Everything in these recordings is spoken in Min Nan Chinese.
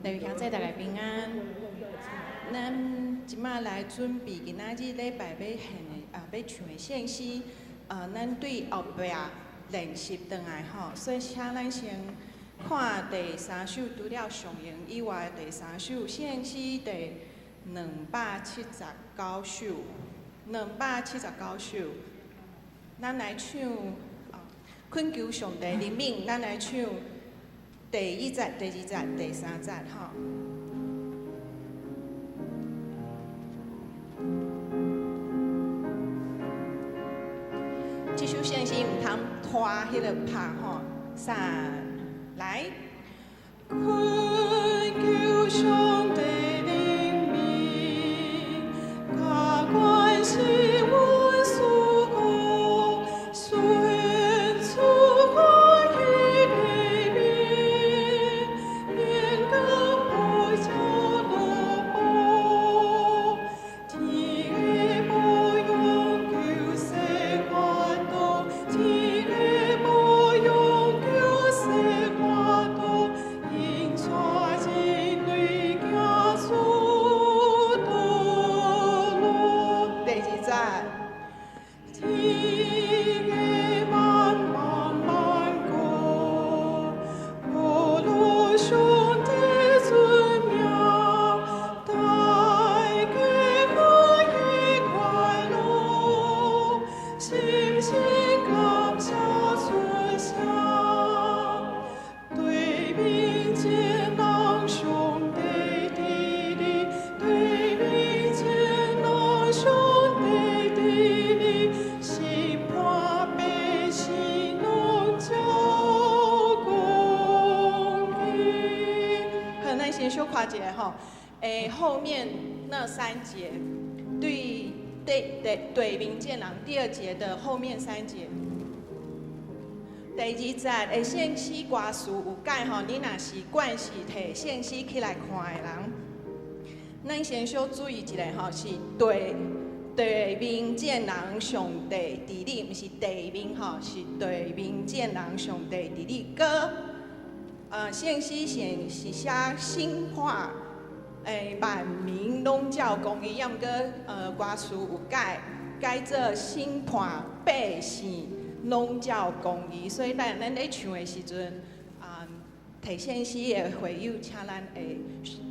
各位兄姊，大家平安。咱這馬來準備今仔日禮拜欲獻的啊，欲唱的聖詩。咱對後壁練習轉來吼，所以請咱先看第三首，除了上英以外，第三首聖詩第279首，279首。咱來唱啊，懇求上帝憐憫，咱來唱第一節、第二節、第三節吼。這首聖詩毋通拖彼个拍吼，三來。懇求上帝憐憫，加關心阮事故，順出可以憐憫，免降禍叫落雨，天的保永久世法度，天的保永久世法度，引帶人類行出道路。第二節。天的萬邦萬國，歌頌上帝尊名，大家可以快樂，心心感謝出聲，對面見人上帝治理，對面見人上帝治理，審判百姓攏照公義。好，咱先小看一下吼，後面那三節，對對對對面見人第二節的後面三節。第二節的聖詩歌詞有改吼，你若是慣勢提聖詩起來看的人，咱先小注意一下吼，是對對面見人上帝治理，毋是地面吼，是對面見人上帝治理。閣，聖詩先是寫審判，萬民攏照公義，抑毋過歌詞有改，改做審判百姓攏照公義。所以咱咧唱的時陣，提聖詩的會友，請咱會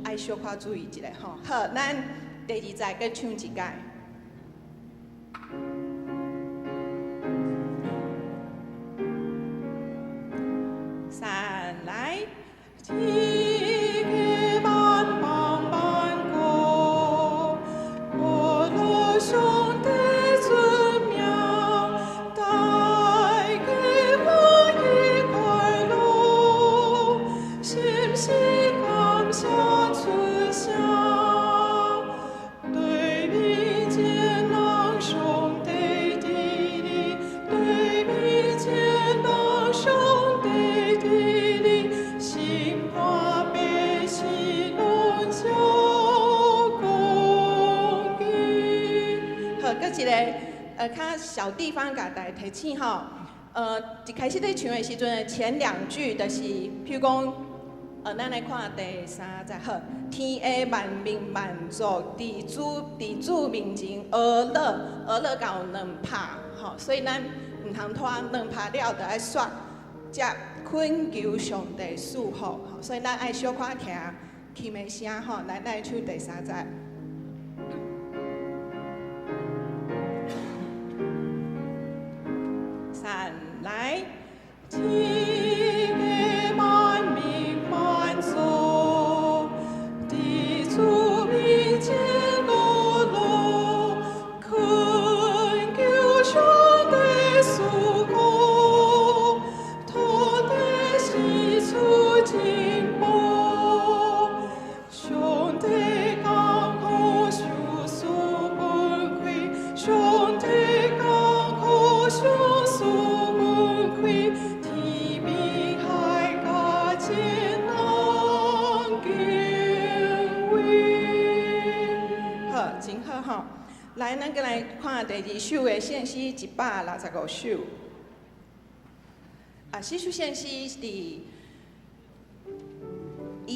愛小可注意一下吼。好，咱第二節閣唱一擺。三來。天的萬邦萬國，歌頌上帝尊名，大家可以快樂，心心感謝出聲，對面見人上帝治理，對面見人上帝治理，審判百姓攏照公義。好，閣一个較小地方共大家提醒吼，一開始咧唱的時陣，前兩句就是，譬如講，咱來看第三節，好，天下萬民萬族，佇主面前呵樂，呵樂敢有兩拍，吼，所以咱毋通拖兩拍了，就愛煞接懇求上帝賜福，吼，所以咱愛小可聽琴的聲，吼，來，咱來唱第三節。三來。天的萬民萬族，佇主面前呵樂，懇求上帝賜福，土地四處進步，上帝江河相思分開，上帝江河相思分開，天邊海角見人敬畏。好，真好吼！來，咱閣來看第二首的聖詩165首。啊，這首聖詩佇伊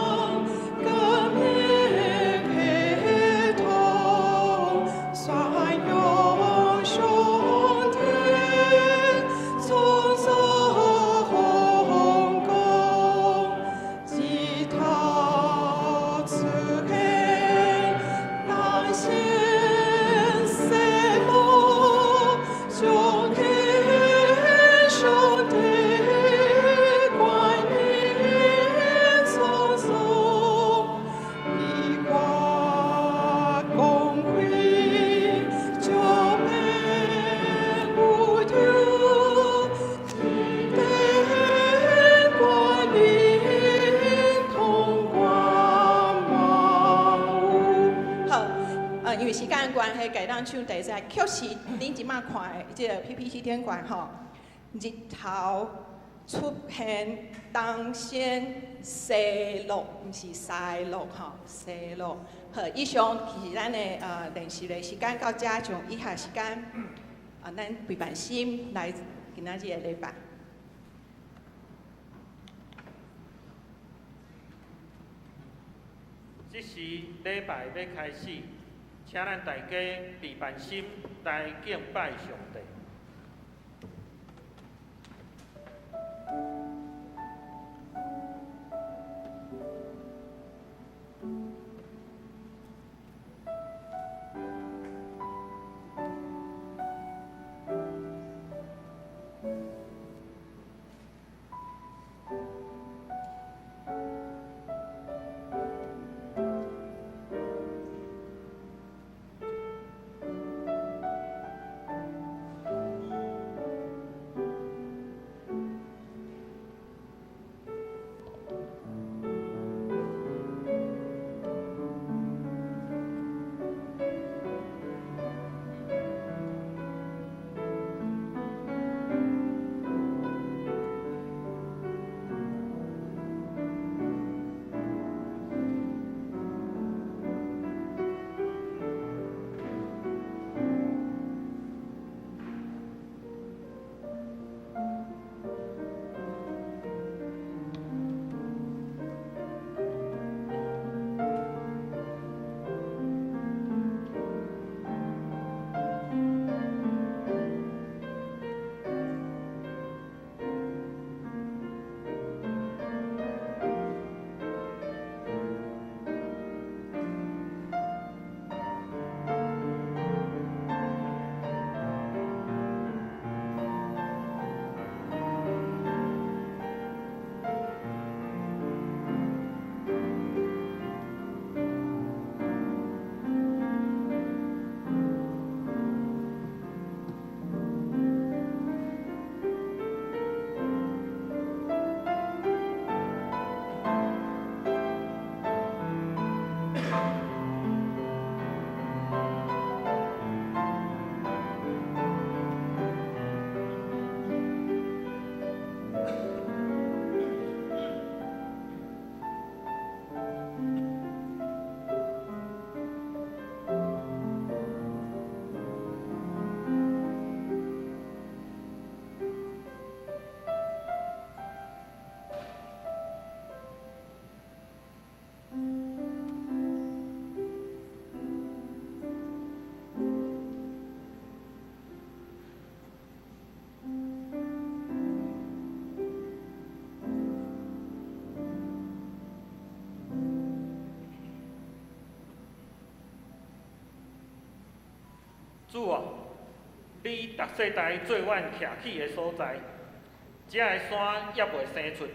為時間關係，改當唱第三，確實恁這馬看的這个 PPT 頂懸吼，日頭出現東升西落，毋是西落吼，西落。好，以上是咱的練習的時間到遮，將以下時間啊，咱陪伴心來今仔日的禮拜。這時禮拜欲開始，請咱大家備辦心來敬拜上帝。主啊，你逐世代做阮徛起的所在，這个山猶未生出，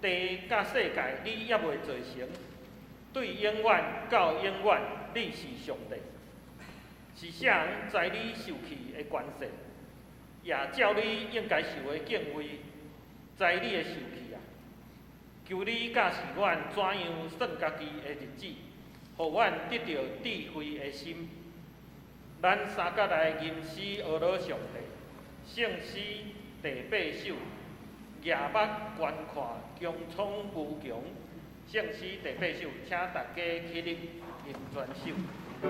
地佮世界你猶未造成，對永遠到永遠，你是上帝。是啥人知你受氣的權勢，也照你應該受的敬畏，知你的受氣啊？求你教示阮怎樣算家己的日子，予阮得著智慧的心。咱三角來吟詩呵咾上帝，聖詩第八首，舉目觀看，穹蒼無窮。聖詩第八首，請大家起立吟全首。我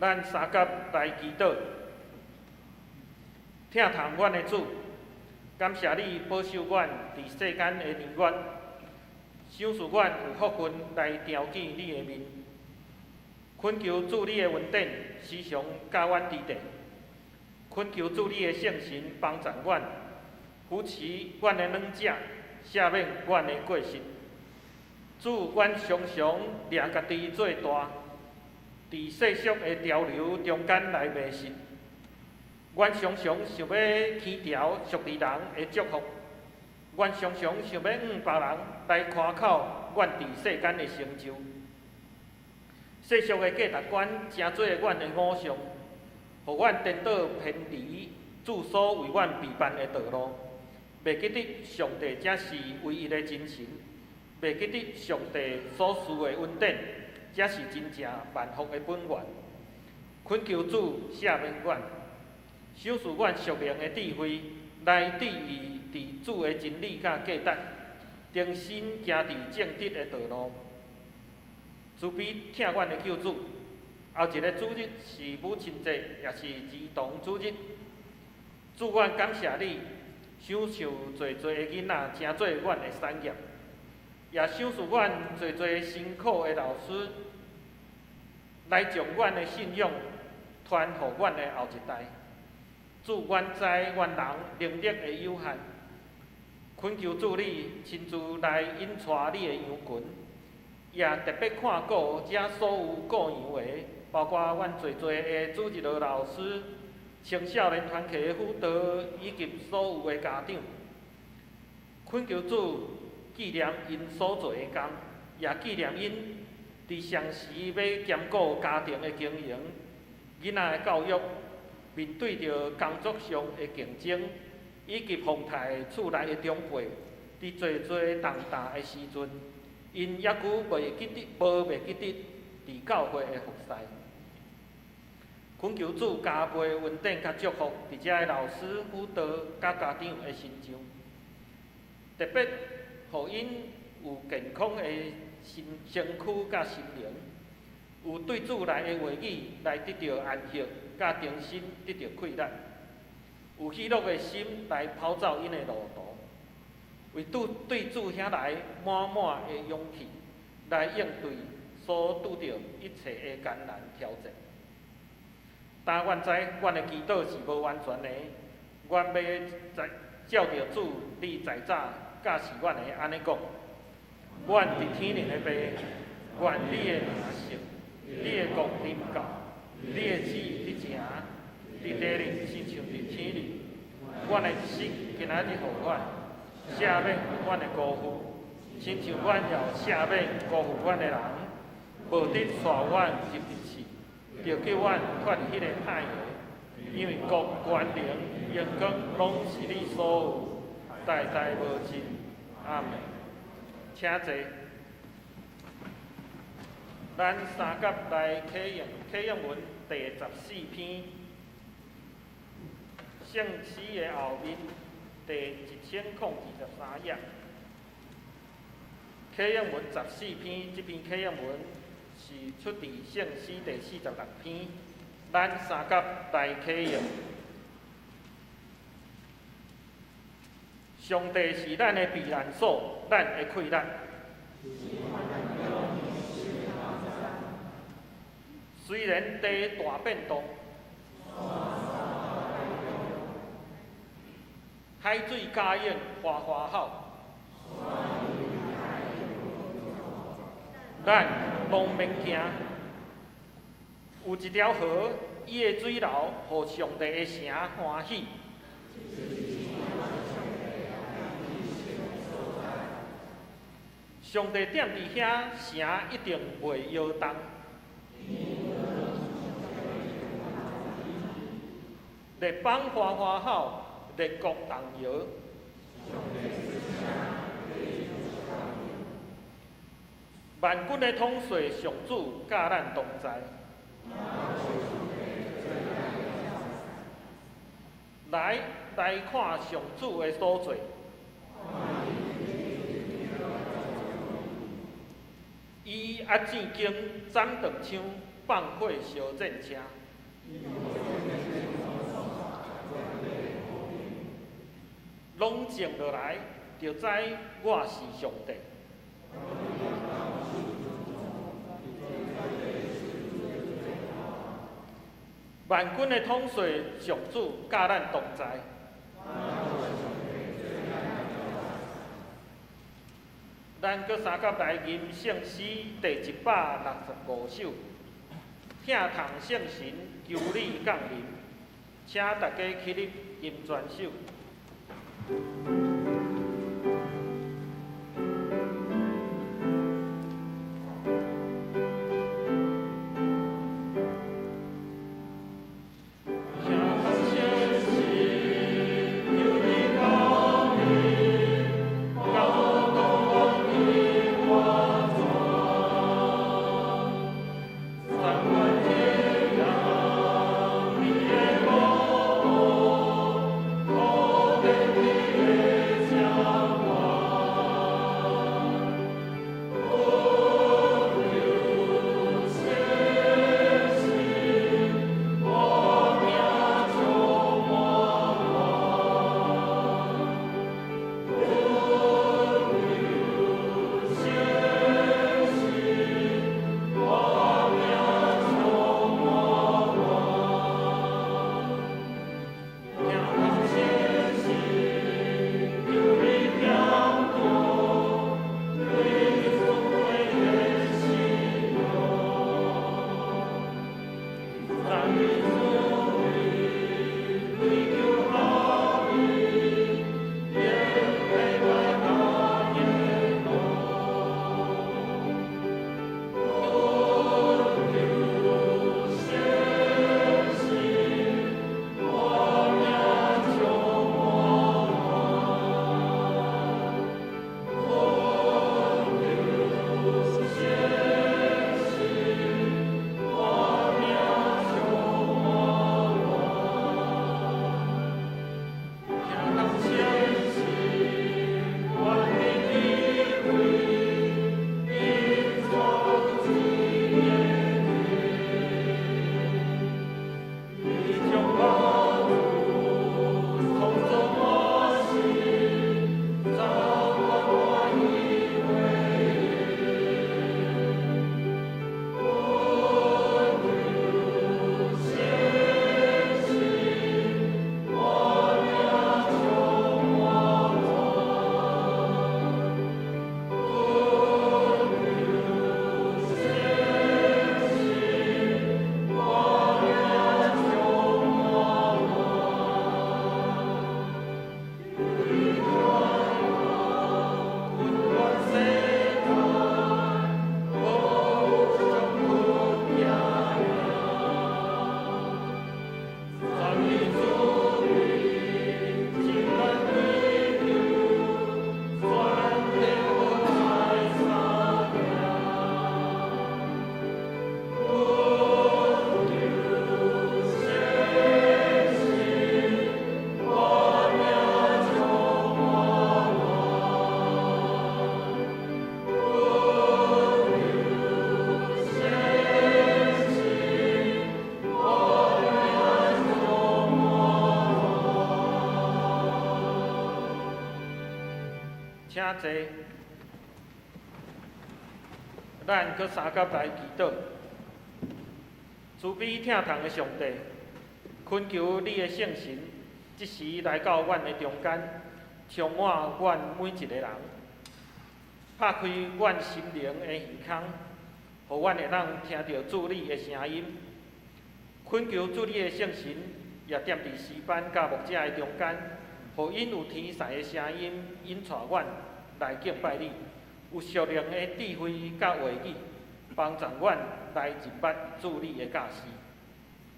咱三甲來祈禱，疼痛阮的主，感謝你保守阮佇世間的年月，賞賜阮有福分來朝見你的面。懇求主你的恩典時常佮阮佇咧，懇求主你的聖神幫助阮，扶持阮的軟弱，赦免阮的過失。主，阮常常掠家己做大，佇世俗的潮流中間來迷失。阮常常想欲輕佻屬地人的祝福，阮常常想欲向別人來誇口阮佇世間的成就。世俗的價值觀成做阮的偶像，予阮顛倒偏離主所為阮備辦的道路，袂記得上帝才是唯一的真神，袂記得上帝所賜的恩典才是真正萬福的本源。懇求主赦免阮，賞賜阮屬靈的智慧，來抵禦佇主的真理佮價值，重新行佇正直的道路。慈悲疼阮的救主，後一个主日是母親節，也是兒童主日。主，阮感謝你，賞賜濟濟的囡仔，成做阮的產業，也賞賜阮濟濟辛苦的老師，來將阮的信仰傳予阮的後一代。主，阮知阮人能力的有限，懇求主你親自來引帶你的羊群，也特別看顧遮所有顧羊的，包括阮濟濟的主日學老師、青少年團契的輔導，以及所有的家長。懇求主紀念𪜶所做的工，也紀念𪜶佇雙時欲兼顧家庭的經營、囡仔的教育，面對著工作上的競爭，以及奉待厝內的長輩，佇濟濟重擔的時陣，𪜶猶閣袂記得，無袂記得佇教會的服侍。懇求主加倍恩典佮祝福佇遮的老師、輔導佮家長的身上，特別予𪜶有健康的身身軀佮心靈，有對主內的話語來得著安息，佮重新得著氣力，有喜樂的心來跑走𪜶的路途，為主對主遐來滿滿的勇氣，來應對所拄著一切的艱難挑戰。但阮知，阮的祈禱是無完全的，阮欲再照著主你在早教示阮的按呢講：阮佇天頂的父，願你的名聖，你的國臨到，你的旨意得成，佇地裡親像佇天裡。阮的食今仔日予阮，赦免阮的辜負，親像阮也赦免辜負阮的人，無得帶阮入試，著救阮脫離彼个歹的，因為國、權能、榮光攏是你所有，代代無盡。阿們。請坐。咱三甲來啟用啟用文第14篇，聖詩的後面第1023頁。啟用文十四篇，這篇啟用文是出佇聖詩第46篇。咱三甲來啟用。上帝是咱的避難所，咱的氣力。雖然地大變動，海水加湧嘩嘩吼，咱攏免驚。有一條河，伊的水流予上帝的城歡喜。上帝踮佇遐，城一定袂搖動。列邦嘩嘩吼，列國動搖。萬軍的統帥上主佮咱同在。來，來看上主的所做。伊壓戰經，斬斷槍，放火烧战车。拢静落來，就知我是上帝。萬軍的統帥上主佮咱同在。咱閣相佮來吟聖詩第165首，疼痛聖神求你降臨，請大家起立吟全首。請坐。咱閣相佮來祈禱。慈悲疼痛的上帝，懇求你的聖神，這時來到阮的中間，充滿阮每一个人，拍開阮心靈的耳孔，予阮會當聽著主你的聲音。懇求主你的聖神，也踮佇詩班佮牧者的中間，予𪜶有天使的聲音引帶阮來敬拜你，有屬靈的智慧佮話語，幫助阮來認捌主你的教示。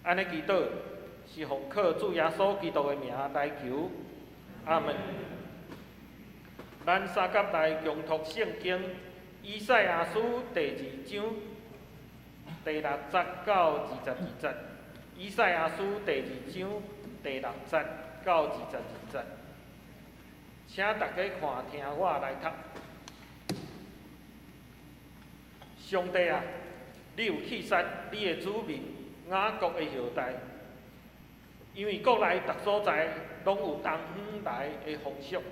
按呢祈禱是奉靠主耶穌基督的名來求，阿們。咱相佮來共讀聖經，以賽亞書第二章第六節到22節。以賽亞書第二章第六節到22節，請大家看聽我來讀。上帝啊，你你有棄殺你的子民雅各的後代，因為國內逐所在攏有東方來的風俗，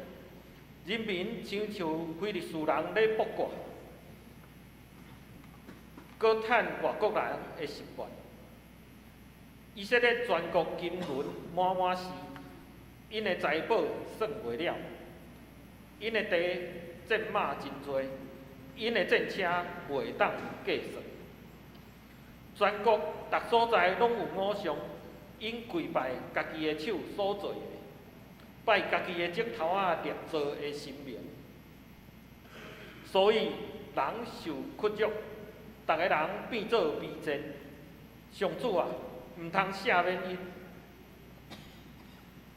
人民親像非利士人咧卜卦，閣趁外國人的習慣。以色列全國金銀滿滿是，𪜶的財寶算袂了，𪜶的地戰馬真濟，𪜶的戰車袂當計算。全國逐所在攏有偶像，𪜶跪拜家己的手所做的，拜家己的指頭仔捏造的神明。所以人受屈辱，逐个人變做卑賤。上主啊，毋通赦免𪜶，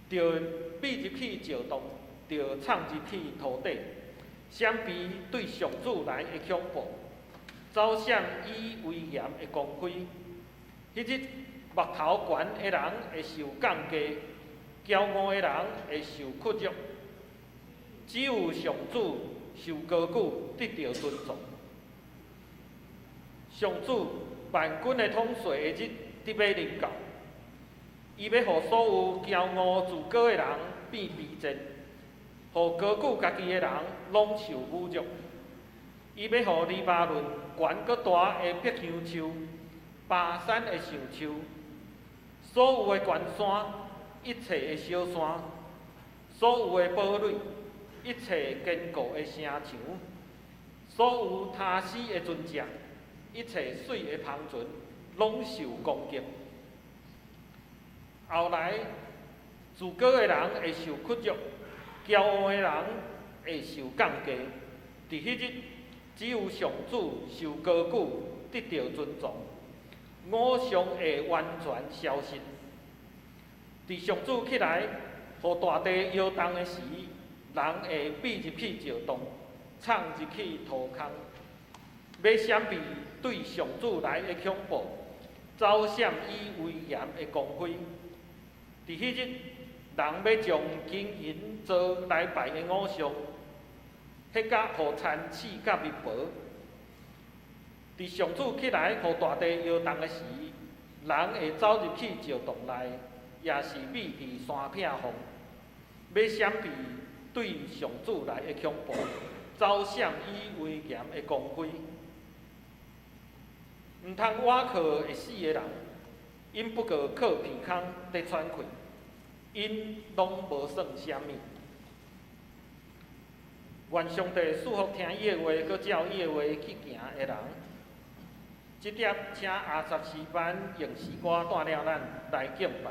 著秘入去石洞，著藏入去塗底，閃避對上主來的恐怖，走閃伊威嚴的光輝。彼日目頭懸的人會受降低，驕傲的人會受屈辱。只有上主受高舉，得著尊崇。上主萬軍的統帥的日佇欲臨到，伊欲予所有驕傲自高的人變卑賤，予高舉家己的人攏受侮辱。伊欲予黎巴嫩懸閣大的柏香樹、巴珊的橡樹，所有的懸山、一切的小山，所有的堡壘、一切堅固的城牆，所有他施的船隻，一切媠的帆船，攏受攻擊。後來，自高的人會受屈辱，驕傲的人會受降低。佇彼日，只有上主受高舉，得著尊崇，偶像會完全消失。佇上主起來，予大地搖動的時，人會秘入去石洞，藏入去塗空，欲閃避對上主來的恐怖，走閃伊威嚴的光輝。佇彼日，人欲將金銀做來拜的偶像，彼甲予蠶刺甲糜婆。佇上主起來予大地搖動的時，人會走入去石洞內，也是秘佇山壁縫，欲閃避對上主來的恐怖，走閃伊威嚴的光輝。毋通倚靠會死的人，𪜶不過靠鼻孔佇喘氣，𪜶攏無算啥物。願上帝賜福聽伊的話，閣照伊的話去行的人。這點請亞薩詩班用詩歌帶領咱來敬拜，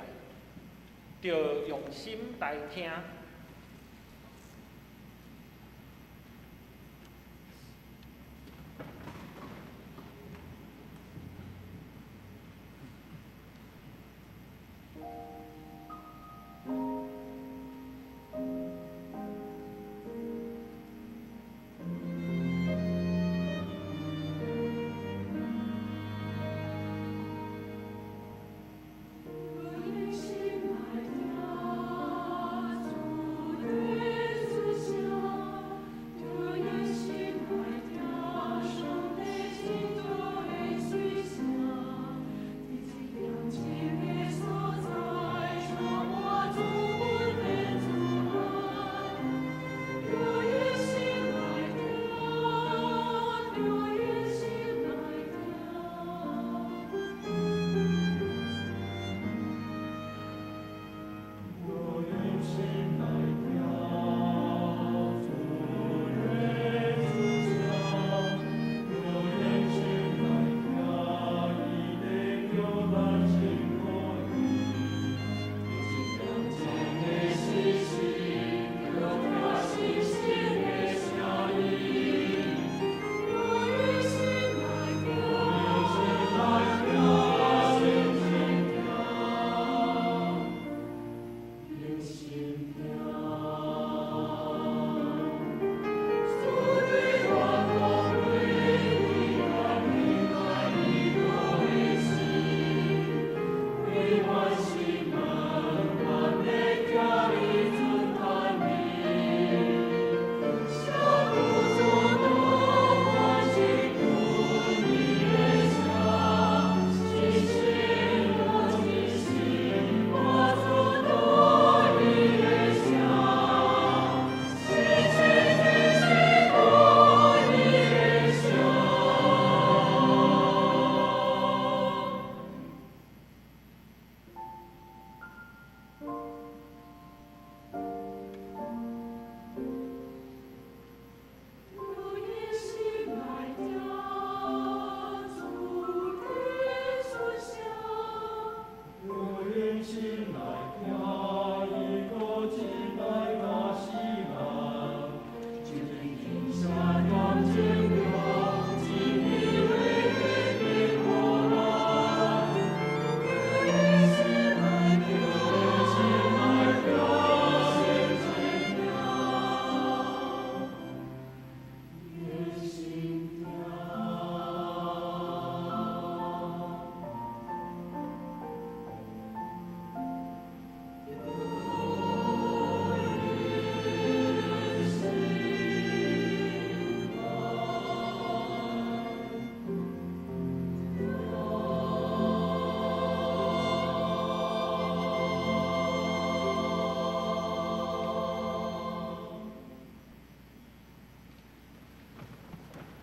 著用心來聽。用心來聽。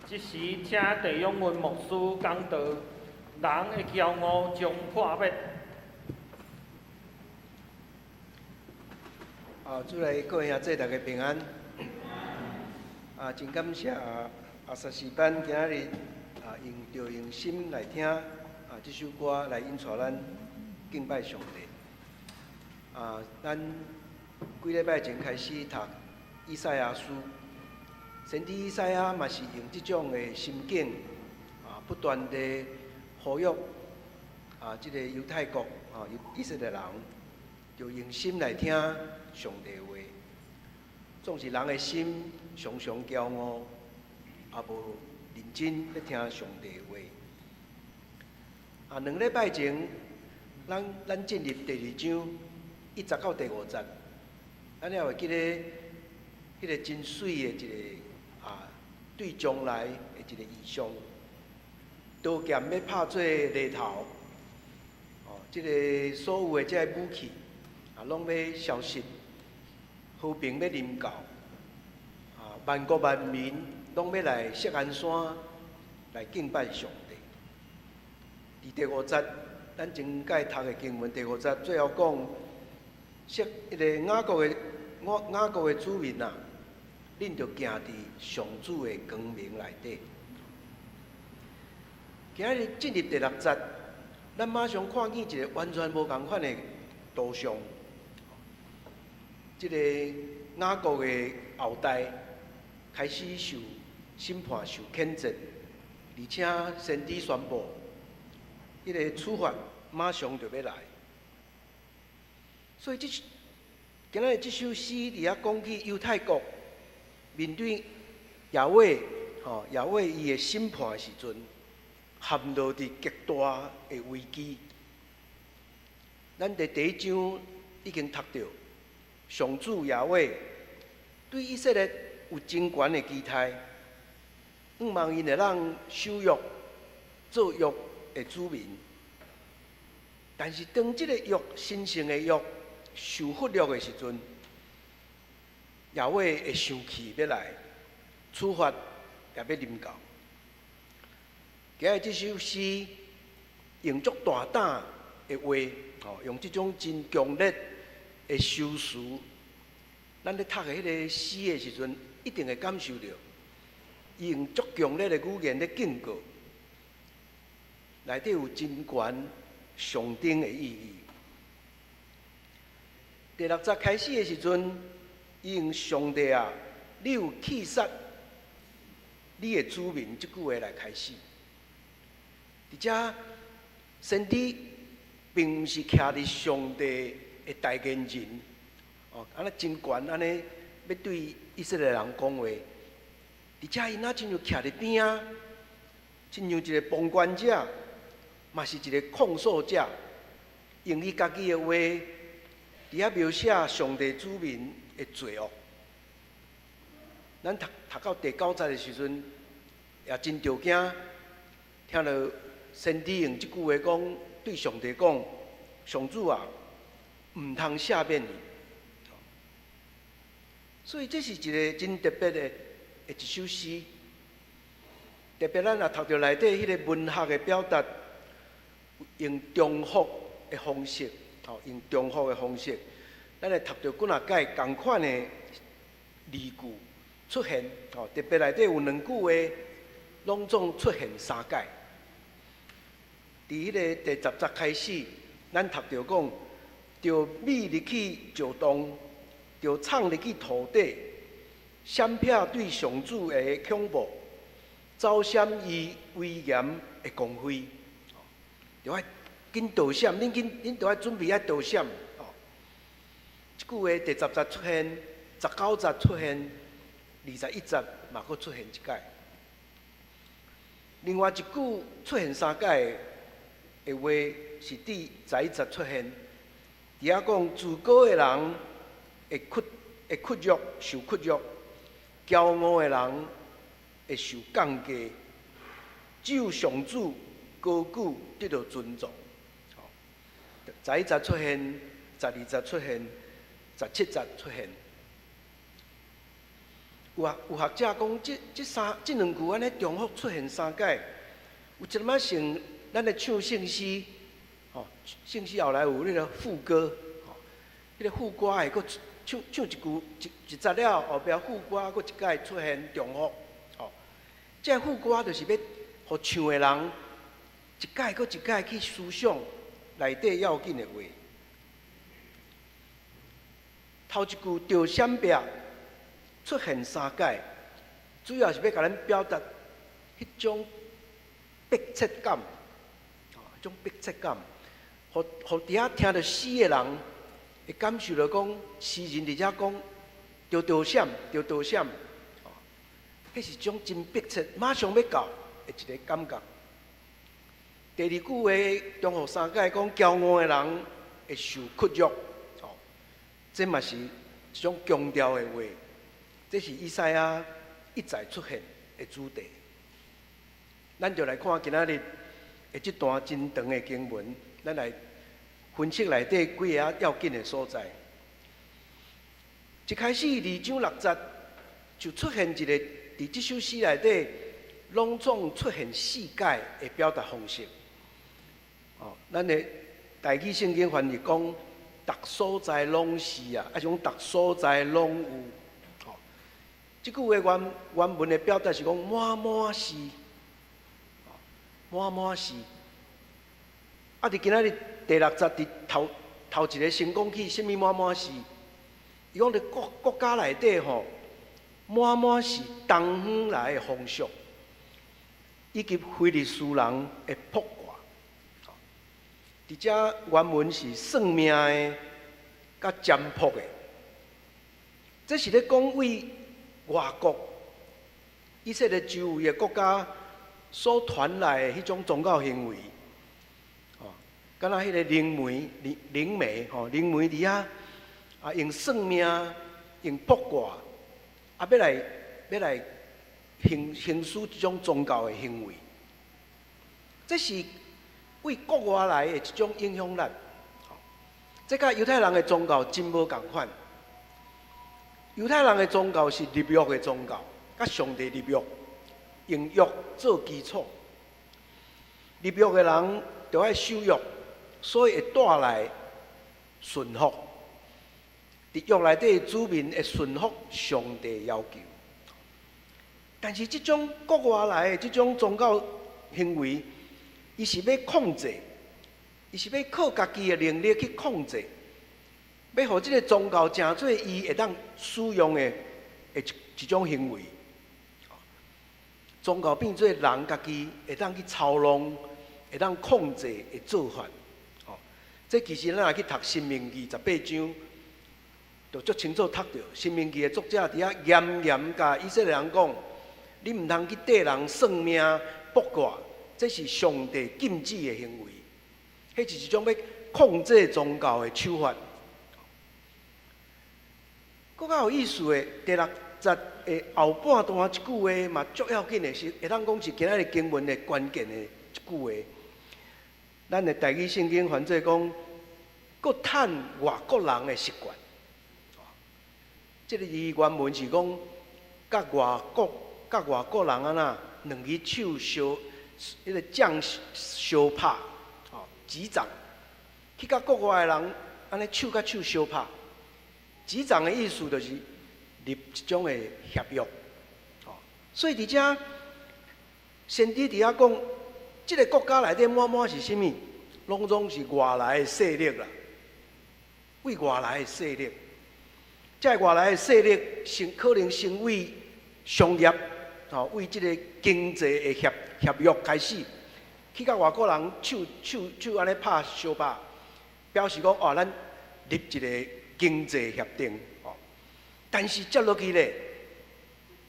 這時，請鄭永文牧師講道，人的驕傲將破滅。啊，主內各位兄弟大家平安。啊，真感謝阿碩士班今仔日啊，用著用心來聽啊這首歌來引帶咱敬拜上帝。啊，咱幾禮拜前開始讀以賽亞書，先知以賽亞嘛是用這種的心境啊，不斷地呼籲啊，這个猶太國啊，以色列人，就用心來聽上帝話。總是人的心常常驕傲，也無認真欲聽上帝話。啊，2禮拜前，咱進入第二章1節到第5節，咱還會記得彼个真媠的一个啊，對將來的一个異象，刀劍欲拍做犁頭，哦，這个所有的這个武器啊，攏欲消失，和平欲臨到，啊，萬國萬民攏欲來錫安山來敬拜上帝。佇第五節，咱前擺讀的經文第五節最後講，說彼个雅各的子民啊，恁著行佇上主的光明內底。今仔日進入第六節，咱馬上看見一个完全無仝款的圖像。這个雅各的後代開始受審判、受譴責，而且先知宣布，彼个處罰馬上就欲來。所以這今仔日這首詩佇遐講起猶太國面對耶和吼耶和伊的審判的時陣，陷落佇極大的危機。咱佇第一章已經讀著，上主耶和對以色列有真懸的期待，向望𪜶會當守約做約的子民。但是當這个約神聖的約受忽略的時陣，耶和會生氣欲來處罰，也欲臨到。今日這首詩用足大膽的話，吼，用這種真強烈的修辭，咱咧讀彼个詩的時陣，一定會感受著，伊用足強烈的語言咧警告，內底有真懸象徵的意義。第六節開始的時陣，伊用“上帝啊，你有棄殺你的子民”這句話來開始。佇遮先知並毋是徛佇上帝的代言人，哦，按呢真懸按呢欲對以色列人講話。佇遮伊若親像徛佇邊仔，親像一個旁觀者，嘛是一個控訴者，用伊家己的話，佇遐描寫上帝子民的罪惡。咱讀讀到第九節的時陣，也真著驚，聽著先知用這句話講，對上帝講：上主啊，毋通赦免伊。所以這是一个真特別的一首詩。特別咱若讀著內底彼个文學的表達，用重複的方式，吼，用重複的方式，咱會讀著幾若擺仝款的字句出現，吼，特別內底有兩句話，攏總出現三擺。佇彼个第10節開始，咱讀著講，著覕入去石洞，著藏入去塗底，閃避對上主的恐怖，走閃伊威嚴的光輝，著愛緊逃閃，恁緊恁著愛準備愛逃閃。哦，這句話第十節出現，19節出現，21節嘛閣出現一擺。另外一句出現三擺的話是佇11節出現，佇遐講自高的人會屈辱，受屈辱；驕傲的人會受降低。只有上主高舉得著尊重。11節出現，12節出現，17節出現。有學者講，這兩句按呢重複出現三擺，有一點仔像咱咧唱聖詩，吼，聖詩後來有彼個副歌，吼，彼個副歌會閣唱唱一句一節了，後壁副歌閣一擺出現重複，吼，這個副歌就是欲予唱的人一擺閣一擺去思想內底要緊的話。頭一句著閃避出現三擺，主要是欲共咱表達彼種迫切感，哦，彼種迫切感，予予佇遐聽著詩的人會感受著講，詩人佇遮講，著著閃，著著閃，哦，彼是一種真迫切，馬上欲到的一个感覺。第二句話重複三擺講，驕傲的人會受屈辱，哦，這嘛是一種強調的話。這是以賽亞一再出現的主題。咱就來看今仔日的這段真長的經文，咱來分析內底幾个要緊的所在。一開始二章六節就出現一個，佇這首詩內底，攏總出現四擺的表達方式。哦，咱的台語聖經翻譯講，逐所在攏是啊，抑是講逐所在攏有。哦，這句話原文的表達是講滿滿是，滿滿是。啊，佇今仔日第六節佇頭頭一个先講起，啥物滿滿是？伊講佇國國家內底吼，滿滿是東方來的風俗，以及非利士人的卜卦。佇遮原文是算命的，佮占卜的，這是咧講為外國以色列周圍的國家所傳來的彼種宗教行為，哦，敢若彼个靈媒、靈靈媒吼，靈媒佇遐啊，用算命、用卜卦，啊，欲來欲來行使這種宗教的行為，這是為國外來的一種影響力，這佮猶太人的宗教真無仝款。猶太人的宗教是立約的宗教，佮上帝立約，用約做基礎。立約的人著愛守約，所以會帶來順服。佇約內底，子民會順服上帝要求。但是這種國外來的這種宗教行為，伊是欲控制，伊是欲靠家己的能力去控制，欲予這个宗教成做伊會當使用的一種行為。宗教變做人家己會當去操弄、會當控制的做法。哦，這其實咱若去讀《申命記》18章，就足清楚讀著《申命記》的作者佇遐嚴嚴共以色列人講：你毋通去綴人算命、卜卦。這是上帝禁止的行為，彼是一種欲控制宗教的手法。閣較有意思的，第六節的後半段這句話嘛，足要緊的是，會當講是今仔日經文的關鍵的一句話。咱的台語聖經翻做講，閣趁外國人的習慣。這个字原文是講，佮外國人按怎兩支手相。彼个掌相拍，吼，擊掌，去佮國外的人按呢手佮手相拍，擊掌的意思就是立一種的協約，吼，所以佇遮先知佇遐講，這个國家內底滿滿是啥物？攏總是外來的勢力啦，為外來的勢力，這个外來的勢力先可能先為商業，吼，為這个經濟的協約開始，去佮外國人手手手按呢拍相拍，表示講哦，咱立一个經濟協定，哦。但是接落去咧，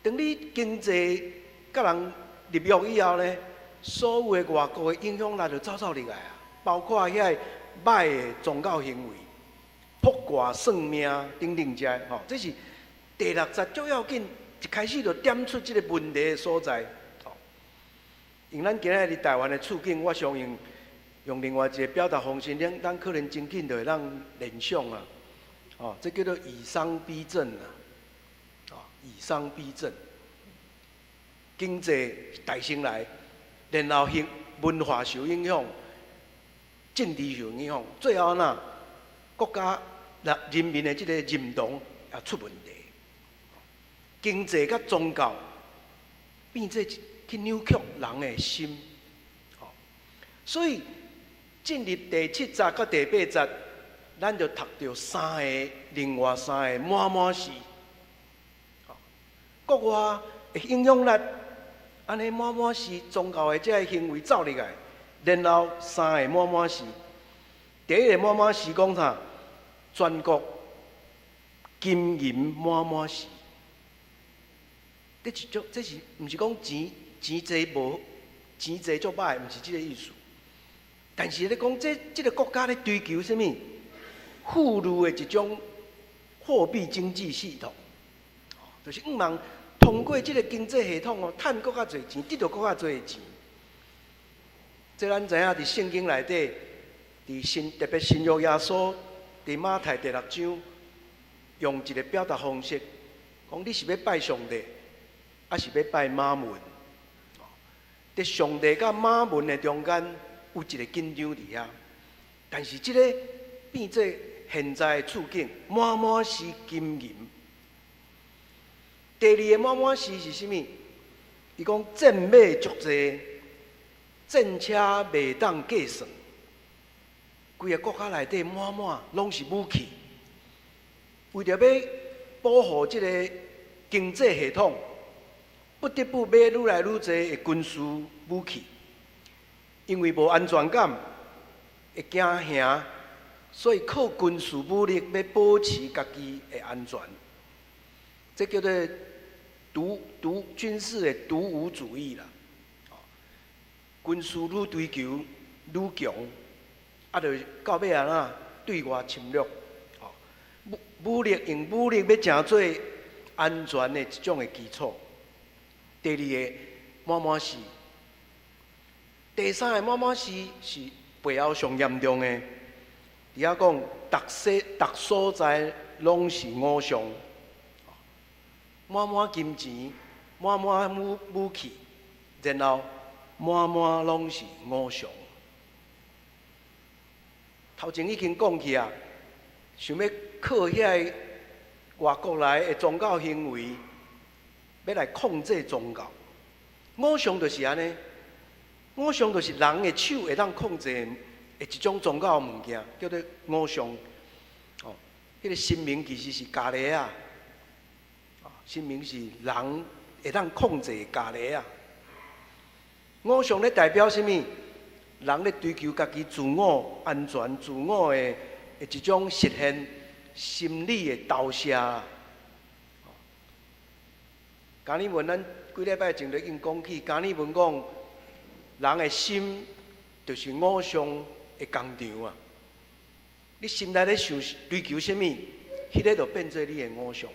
當你經濟佮人立約以後咧，所有的外國的影響力就走走入來啊，包括遐个歹的宗教行為、卜卦算命等等這个，吼，這是第六節足要緊，一開始就點出這个問題的所在。用咱今仔日佇台灣的處境，我相信用另外一个表達方式，咱可能真緊就會當聯想啊，哦，這叫做以商逼政啊，哦，以商逼政，經濟大升來，然後文化受影響，政治受影響，最後呢，國家人民的這个認同也出問題。經濟佮宗教變做去扭曲人的心，所以進入第七節佮第八節，咱就讀著三个，另外三个滿滿是，國外的影響力，按呢滿滿是宗教的這个行為走入來，然後三个滿滿是，第一个滿滿是講啥？全國金銀滿滿是。這一種，這是毋是講錢錢濟無錢濟足歹，毋是這个意思。但是咧講，這這个國家咧追求啥物？富裕的一種貨幣經濟系統，就是向望通過這个經濟系統哦，趁閣較濟錢，得著閣較濟錢。這咱知影佇聖經內底，佇新特別新約耶穌佇馬太第六章，用一个表達方式，講你是欲拜上帝，抑是欲拜瑪門？佇上帝佮瑪門的中間有一个緊張佇遐，但是這个變做現在的處境，滿滿是金銀。第二个滿滿是是啥物？伊講戰馬足濟，戰車袂當計算，規个國家內底滿滿攏是武器，為著欲保護這个經濟系統，不得不買愈來愈濟的軍事武器，因為無安全感，會驚嚇，所以靠軍事武力欲保持家己的安全，這叫做獨獨軍事的獨武主義啦。軍事愈追求愈強，啊，就到尾按怎對外侵略，武武力用武力欲成做安全的一種的基礎。第二个滿滿是，第三个滿滿是是背後上嚴重的。佇遐講，逐世逐所在攏是偶像，滿滿金錢，滿滿武武器，然後滿滿攏是偶像。頭前已經講去啊，想欲靠遐个外國來的宗教行為，欲來控制宗教。偶像就是按呢，偶像就是人的手會當控制的一種宗教物件，叫做偶像。哦，彼个神明其實是咖喱仔，神明是人會當控制的咖喱仔。偶像咧代表啥物？人咧追求家己自我安全、自我的的一種實現心理的投射。迦利文咱幾禮拜前就已經講起，迦利文講，人的心就是偶像的工場啊！你心內咧想追求啥物，彼个就變做你的偶像。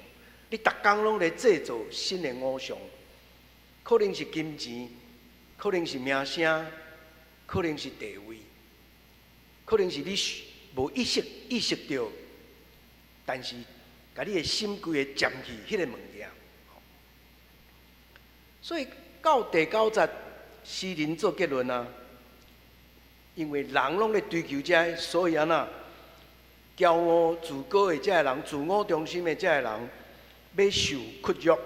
你逐工攏咧製造新的偶像，可能是金錢，可能是名聲，可能是地位，可能是你無意識意識著，但是共你的心規个佔去彼个物件。所以到第九節，詩人做結論啊，因為人攏咧追求這个，所以按怎驕傲自高的這个人，自我中心的這个人，欲受屈辱，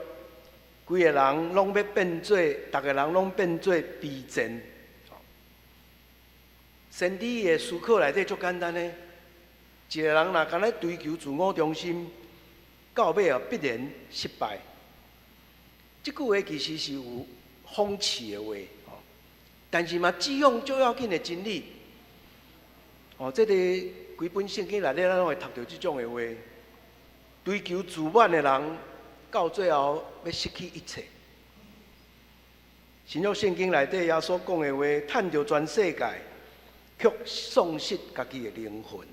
規个人攏欲變做，逐个人攏變做卑賤。先知的思考內底足簡單的，一个人若干焦追求自我中心，到尾啊必然失敗。這句話其實是有諷刺的話，但是嘛指向足要緊的真理。哦，這个規本聖經內底，咱攏會讀著這種的話。追求自滿的人，到最後欲失去一切。新約聖經內底耶穌講的話，趁著全世界，卻喪失家己的靈魂。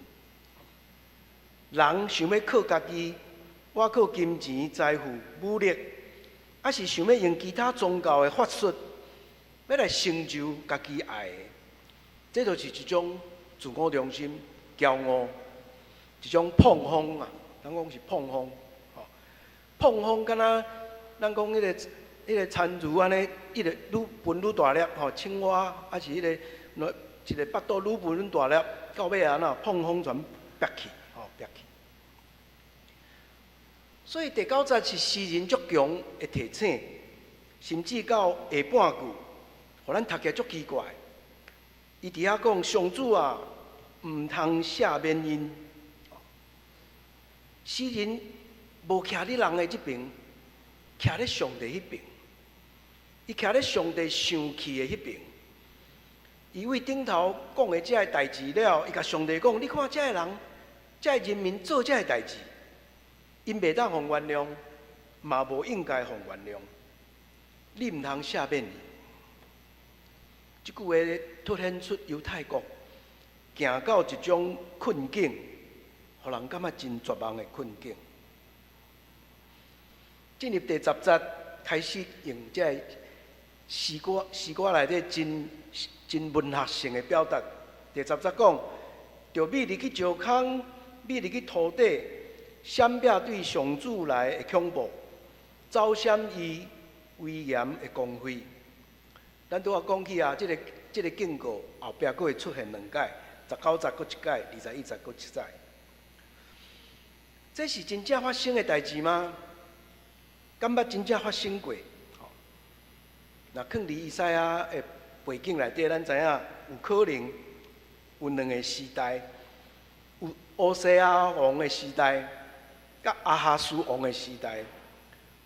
人想欲靠家己，倚靠金錢、財富、武力，抑是想欲用其他宗教的法術，欲來成就家己愛的，這就是一種自我中心、驕傲，一種膨風啊！咱講是膨風。吼，膨風敢若咱講彼個田鼠按呢，一直愈分愈大粒吼，青蛙抑是彼個一个腹肚愈分愈大粒，到尾按怎膨風全煏去，吼煏去。所以第九節是詩人足強的提醒，甚至到下半句，予咱讀起來足奇怪。伊佇遐講：上主啊，毋通赦免𪜶。詩人無徛佇人的這爿，徛咧上帝彼爿。伊徛咧上帝生氣的彼爿。伊為頂頭講的這个代誌了，伊共上帝講：你看這个人，這个人民做這个代誌，𪜶袂當予原諒，嘛無應該予原諒。你毋通赦免伊。這句話凸顯出猶太國行到一種困境，予人感覺真絕望的困境。進入第十節，開始用這个詩歌，詩歌內底真真文學性的表達。第十節講，著覕入去石空，覕入去塗底，閃避對上主來的恐怖，走閃伊威嚴的光輝。咱拄仔講起啊，這個警告後壁閣會出現兩擺，十九節閣一擺，21節閣一擺。這是真正發生的代誌嗎？敢捌真正發生過？若囥佇以賽亞的背景內底，咱知影有可能有兩个時代，有烏西亞王的時代，佮亞哈斯王的時代，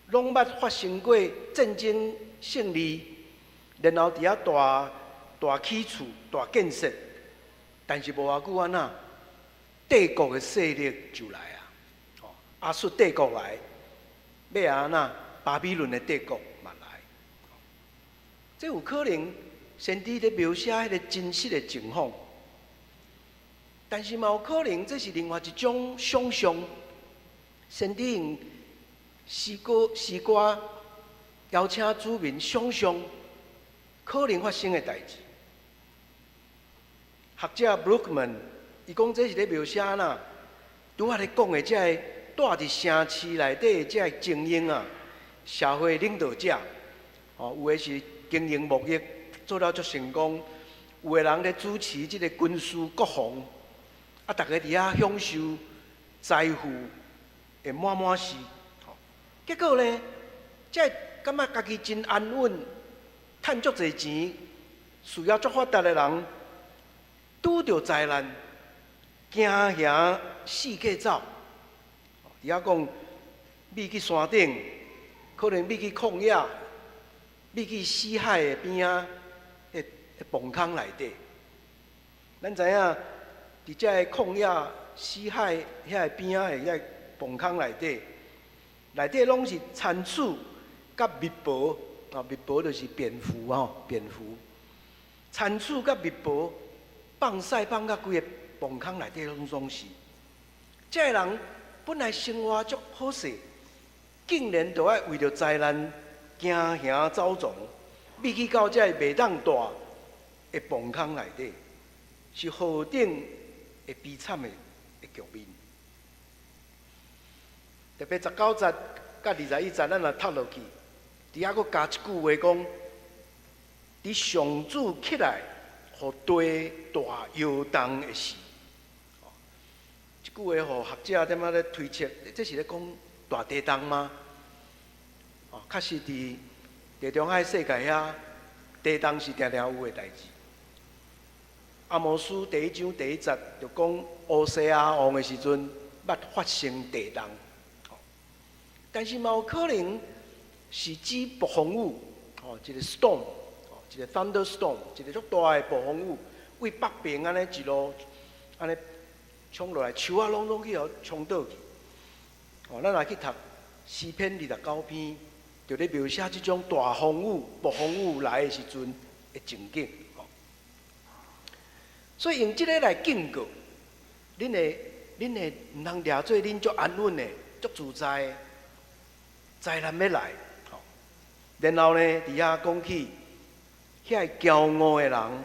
攏捌發生過戰爭勝利，然後佇遐大大起厝、大建設，但是無偌久按怎，帝國的勢力就來啊！亞述帝國來，尾仔按怎，巴比倫的帝國嘛來。這有可能先知咧描寫彼個真實的情況，但是嘛有可能這是另外一種想象。先知用詩歌、詩歌邀請子民想象可能發生的代誌。學者 Brueggemann 伊講這是咧描寫按怎，拄仔咧講的這个蹛佇城市內底的這个精英啊，社會領導者，哦，有的是經營貿易做了足成功，有的人咧主持這個軍事國防，啊，逐家佇遐享受財富的滿滿是，結果呢，這个感覺家己真安穩、趁足濟錢、事業足發達的人，拄著災難，驚嚇四界走。佇遐講，覕去山頂，可能覕去曠野，覕去死海的邊仔的墓空內底。咱知影，佇這个曠野、死海遐个邊仔的遐个墓空內底，內底攏是田鼠佮蜜婆啊，蜜婆就是蝙蝠吼，蝙蝠。田鼠佮蜜婆放屎放甲規个墓空內底攏總是。這个人本來生活足好勢，竟然著愛為著災難驚嚇走傱，覕去到這个袂當蹛的墓空內底，是何等的悲慘的局面。特別十九節佮21節，咱若讀落去，佇遐閣加一句話講：佇上主起來，予地大搖動的時。這句話予學者踮仔咧推測，這是咧講大地動嗎？哦，確實佇地中海世界遐，地動是定定有的代誌。阿摩司第一章第一節就講烏西亞王的時陣，捌發生地動。但是嘛有可能是指暴風雨，哦，一個 storm，哦，一個 thunderstorm，一個足大的暴風雨，為北邊按呢一路按呢衝落來，樹仔攏總去予衝倒去。哦，咱若去讀詩篇29篇，就咧描寫這種大風雨、暴風雨來的時陣的情景。哦，所以用這个來警告，恁會毋通掠做恁足安穩的、足自在的，災難欲來。吼，然後呢，佇遐講起，遐个驕傲的人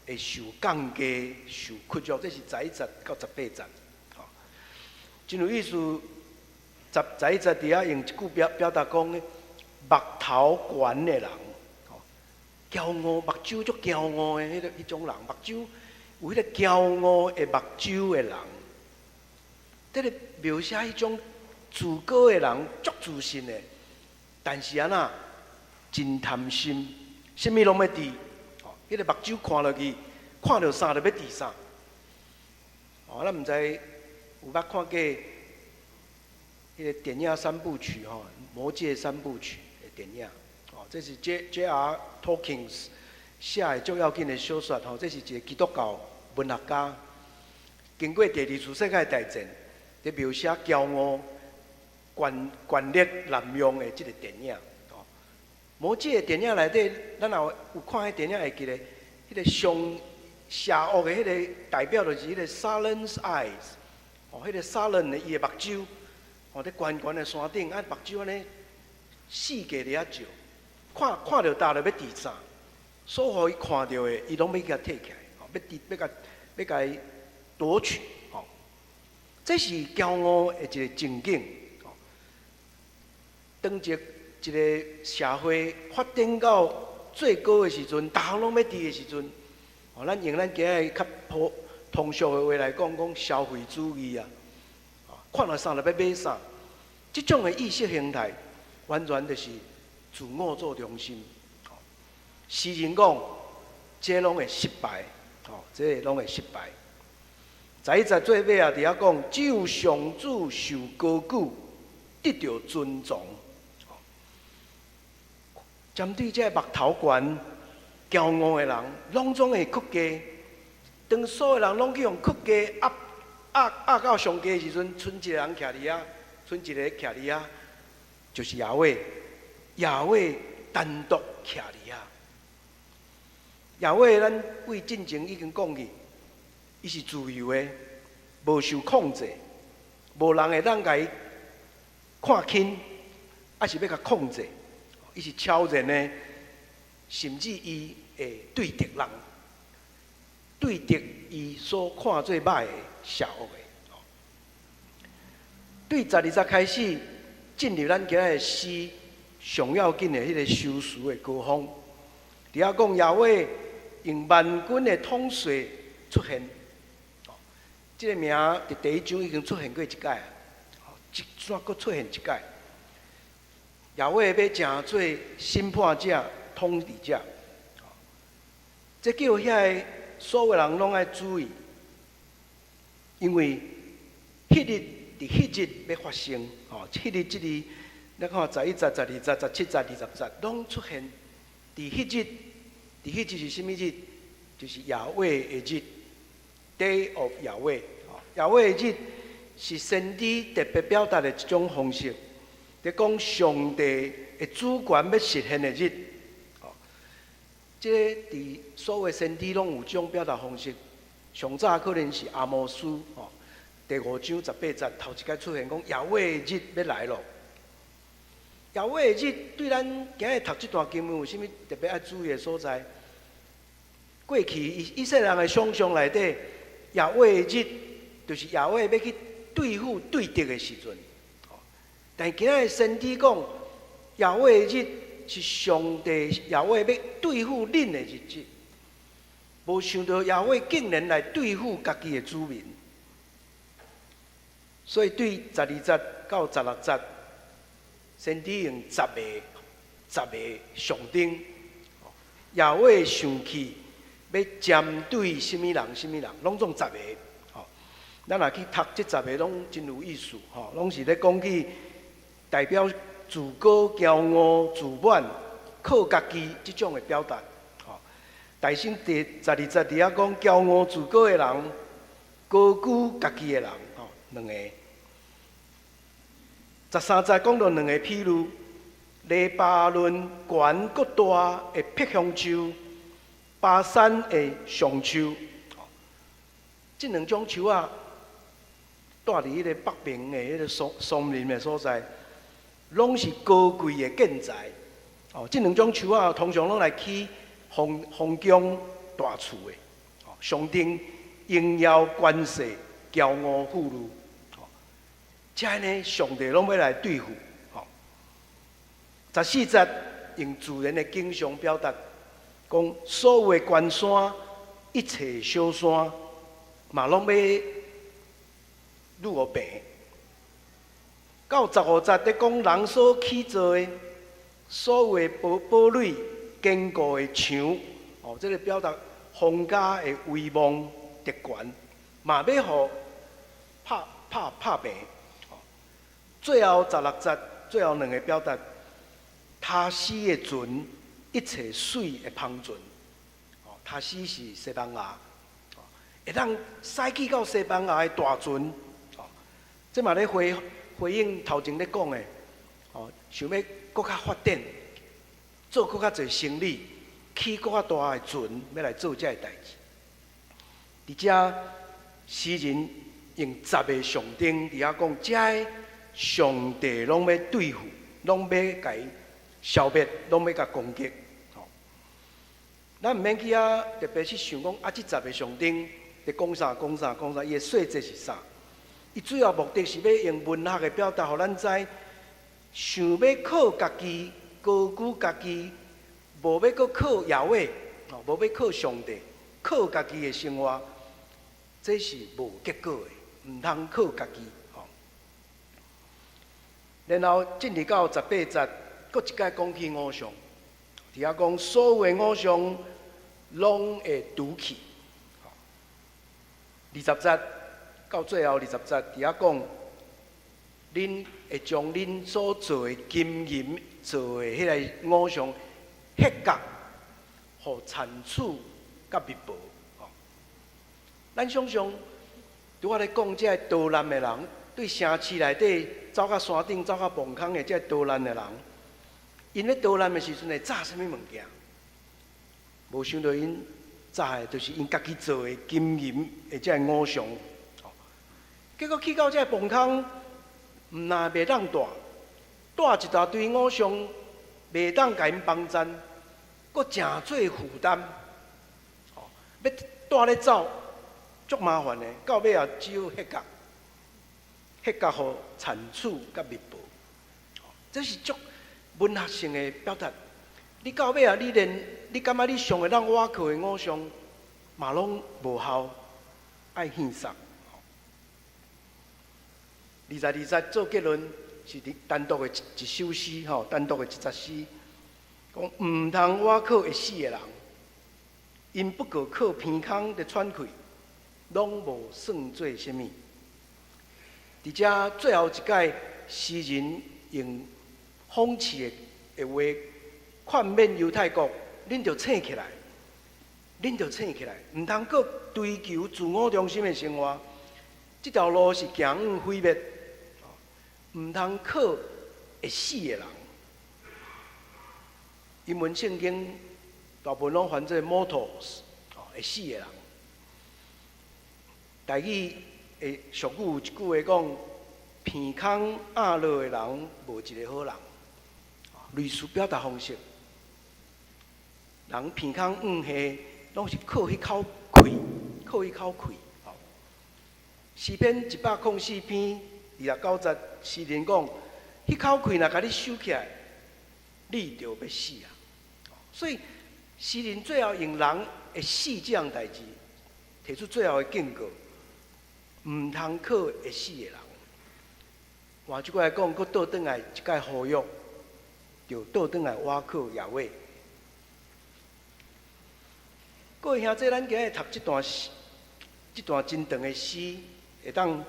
會受降低、受屈辱，這是11節到18節。吼，真有意思。11節佇遐用一句表達講，目頭懸的人，驕傲目睭足驕傲的彼種人，目睭有彼个驕傲的目睭的人，這个描寫彼種自高的人，足自信的，但是按怎真貪心，啥物攏欲挃，哦，彼个目睭看落去，看著啥就欲挃啥。哦，咱毋知有捌看過彼个電影三部曲吼，《魔戒三部曲》的電影，哦，這是 J.R. Tolkien 寫的足要緊的小說吼，這是一個基督教文學家，經過第二次世界大戰，佇描寫驕傲、權力濫用的這个電影。哦，魔戒的電影內底，咱若有看彼電影會記得，彼个上邪惡的彼个代表就是彼個 Sauron's eyes，哦，彼個 Sauron 的伊的目睭，哦，佇懸懸的山頂，啊，目睭按呢四界佇遐照，看著焦就欲挃啥，所予伊看著的，伊攏欲共提起來，哦，欲挃，欲共伊奪取，哦，這是驕傲的一個情景，哦。當一個社會發展到最高的時陣，逐項攏欲挃的時陣，哦，咱用咱今日較普通俗的話來講，講消費主義啊，看著啥就欲買啥，這種的意識形態，完全就是自我做中心。詩人講，這攏會失敗，哦，這攏會失敗。11節最尾啊，佇遐講，只有上主受高舉，得著尊崇。針對這個目頭懸、驕傲的人，攏總會屈低。當所有人攏去予屈低壓壓壓到上低的時陣，賰一個人徛佇遐，賰一个徛佇遐，就是耶和華。耶和華單獨徛佇遐。耶和華咱對進前已經講去，伊是自由的，無受控制，無人會當共伊看輕，抑是欲共控制。伊是超然的，甚至伊會對敵人，對敵伊所看做歹的邪惡的。對12節開始進入咱今日的詩上要緊的彼个修辭的高峰。佇遐講耶和華用萬軍的統帥出現，這个名佇第一章已經出現過一擺啊，這怎閣出現一擺？耶和華欲成做審判者、統治者，這叫遐个所有人攏愛注意，因為彼日佇彼日欲發生，吼，彼日這裡，你看11節、12節、17節、20節，攏出現佇彼日，佇彼日是啥物日？就是耶和華的日，Day of Yahweh。耶和華的日是先知特別表達的一種方式，佇講上帝的主權欲實現的日。哦，這个佇所有先知攏有這種表達方式。上早可能是阿摩司，吼，第五章18節頭一擺出現講耶和華的日欲來咯。耶和華的日對咱今日讀這段經文有啥物特別愛注意的所在？過去以色列人的想象內底，耶和華的日就是耶和華欲去對付對敵的時陣。但今日先知講，耶和華的日是上帝耶和華欲對付恁的日子。無想到耶和華竟然來對付家己的子民，所以對12節到16節，先知用十個象徵，耶和華生氣欲針對啥物人，啥物人，攏總十個。吼，咱若去讀這十个，攏真有意思。吼，攏是咧講起代表自高、驕傲、自滿、靠家己這種的表達。吼，大先第十二節佇遐講，驕傲自高的人，高舉家己的人，吼，兩个。13節講到兩个譬喻，黎巴嫩懸閣大的柏香樹，巴珊的松樹，這兩種樹仔，蹛佇彼个北邊的彼个松林的所在，攏是高貴的建材。哦，這兩種樹仔通常攏來起皇宮大厝的，哦，象徵榮耀權勢、驕傲富裕。這呢，上帝攏欲來對付。吼，14節用自然的景象表達，講所有的懸山，一切小山，嘛攏欲愈予平。到15節咧講人所起造的所有的堡堡壘、堅固的牆，哦，這個表達皇家的威望特權，嘛欲予拍拍拍平。最後16節，最後兩個表達，他施的船，一切水的帆船，哦，他施是西班牙，會當駛去到西班牙的大船，哦，這嘛咧回回應頭前咧講的，哦，想欲閣較發展，做閣較濟生意，起閣較大的船，欲來做這个代誌。佇遮詩人用十个象徵佇遐講，這个上帝攏欲對付，攏欲共伊消滅，攏欲共攻擊。吼，咱毋免去遐特別去想講啊，這十个象徵佇講啥講啥講啥，伊的細節是啥？伊主要目的是欲用文學的表達，予咱知，想欲靠家己，高舉家己，無欲閣靠耶和華，哦，無欲靠上帝，靠家己的生活，這是無結果的，毋通靠家己。吼。然後進入到18節，閣一擺講起偶像，佇遐講所有的偶像攏會除去。20節到最後20節，佇遐講，恁會將恁所做的金銀做的彼个偶像，歇角，予蟾蜍佮蜜婆。咱想象，拄仔咧講這个逃難的人，對城市內底走到山頂、走到墓空的這个逃難的人，𪜶咧逃難的時陣會紮啥物物件？無想到𪜶紮的，就是𪜶家己做的金銀的這个偶像。結果去到這个墓空，毋但袂當帶，帶一大堆偶像，袂當共𪜶幫贊，閣誠濟負擔。欲帶咧走，足麻煩的，到尾也只好歇角，歇角予蟾蜍佮蜜婆。這是足文學性的表達。你到尾啊，你連你感覺你上會當倚靠的偶像，嘛攏無效，愛獻殺。22節做結論是佇單獨的一首詩，吼，單獨的一節詩，講毋通倚靠會死的人，𪜶不過靠鼻孔佇喘氣，攏無算做啥物。佇遮最後一擺，詩人用諷刺的話勸勉猶太國，恁著醒起來，恁著醒起來，毋通閣追求自我中心的生活。這條路是行向毀滅，毋通靠會死的人。英文聖經大部分攏翻做 mortals，會死的人。台語的俗語有一句話講：鼻孔壓落的人，無一个好人。類似表達方式，人鼻孔向下，攏是靠彼口氣，靠彼口氣。詩篇104篇29節，詩人講：彼口氣若共你收起來，你就欲死啊！所以詩人最後用人會死這項代誌，提出最後的警告：毋通靠會死的人。換句話來講，閣倒轉來一擺呼籲，就倒轉來倚靠耶和華。各位兄弟，咱今日讀這段詩，這段真長的詩，會當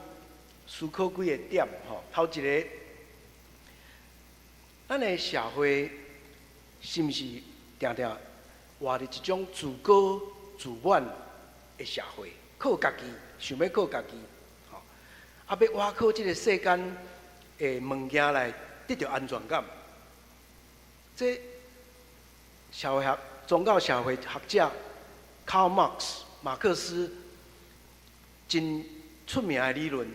思考幾個點吼。頭一个，咱的社會是毋是定定活佇一種自高自滿的社會？靠家己，想欲靠家己，吼，啊，欲倚靠這个世間的物件來得著安全感。這社會學、宗教社會學者卡爾馬克思、馬克思真出名的理論，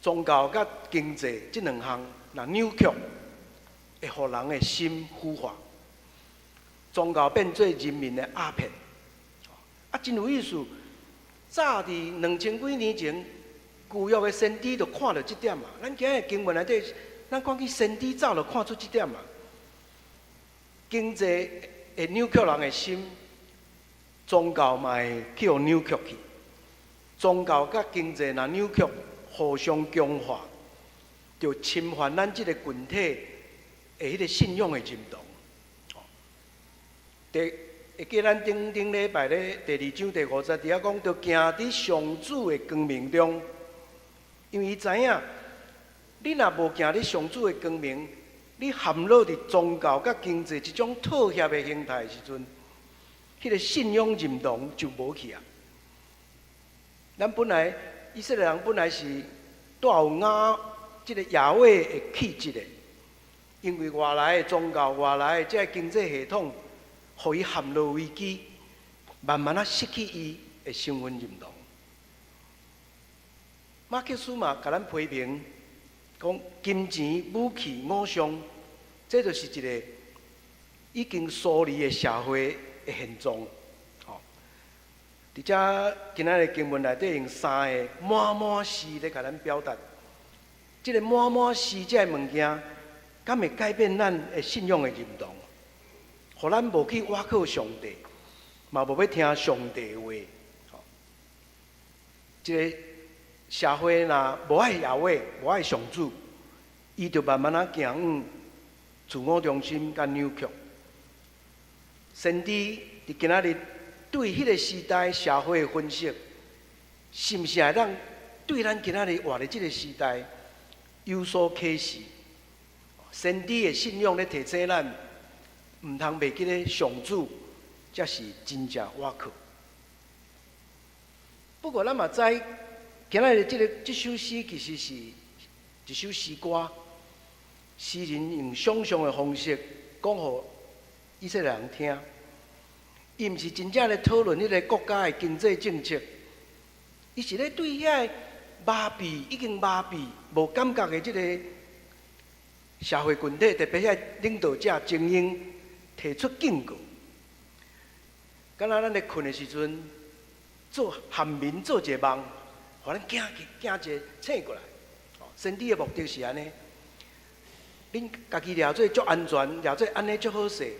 宗教佮經濟這兩項若扭曲，會予人的心腐化，宗教變做人民的鴉片。啊，真有意思。早佇2000幾年前，舊約的先知就看著這點嘛。咱今日經文內底，咱看見先知早就看出這點嘛。經濟會扭曲人的心，宗教嘛會去予扭曲去。宗教佮經濟若扭曲，互相強化，就侵犯咱這個群體的彼個信仰的認同。會記咱頂頂禮拜咧第二章第五節佇遐講，著行佇上主的光明中，因為伊知影，你若無行佇上主的光明，你陷落佇宗教佮經濟這種妥協的形態的時陣，彼個信仰認同就無去啊。咱本來以色列人本來是帶有雅這個亞威的氣質的，因為外來的宗教、外來的這個經濟系統，予伊陷入危機，慢慢仔失去伊的身份認同。馬克思嘛，共咱批評講金錢、武器、偶像，這就是一個已經疏離的社會的現狀。吼，佇遮今仔日經文內底用三个滿滿是咧共咱表達，這个滿滿是這个物件，敢會改變咱的信仰的認同？予咱無去倚靠上帝，嘛無欲聽上帝話。吼，這个社會若無愛耶和華，無愛上主，伊就慢慢仔行向自我中心佮扭曲。先知佇今仔日對彼个時代社會的分析，是毋是會當對咱今仔日活佇這个時代有所啟示？先知的信仰咧提醒咱，毋通袂記咧上主，才是真正倚靠。不過咱嘛知，今仔日這个這首詩其實是一首詩歌，詩人用想象的方式講予以色列人聽。伊毋是真正咧討論彼個國家的經濟政策，伊是咧對遐个麻痹、已經麻痹、無感覺的這个社會群體，特別遐領導者精英提出警告。敢若咱咧睏的時陣，做頷眠做一个夢，予咱驚去驚一个醒過來。先知的目的是按呢，恁家己掠做足安全，掠做按呢足好勢，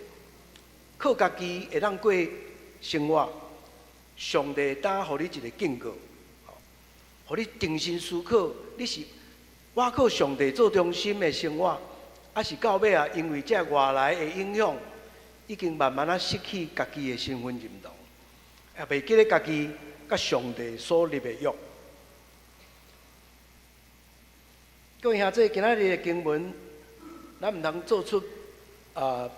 靠家己會當過生活。上帝當予你一个警告，予你重新思考，你是倚靠上帝做中心的生活，抑是到尾啊，因為這外來的影響，已經慢慢仔失去家己的身份認同，也袂記得家己佮上帝所立的約。各位兄弟，今仔日的經文，咱毋通做出啊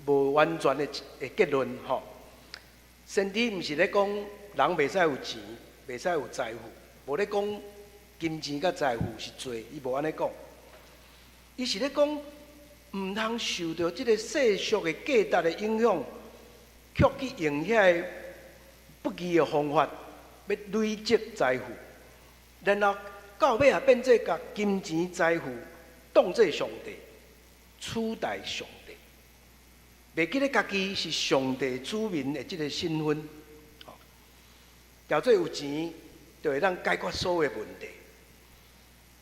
無完全的結論吼。先知毋是咧講人袂使有錢，袂使有財富，無咧講金錢佮財富是罪，伊無按呢講。伊是咧講毋通受著這个世俗的價值的影響，卻去用遐个不義的方法，欲累積財富，然後到尾啊變做共金錢財富當做上帝，取代上帝，袂記得家己是上帝子民的這个身份，叫做有錢就會當解決所有的問題。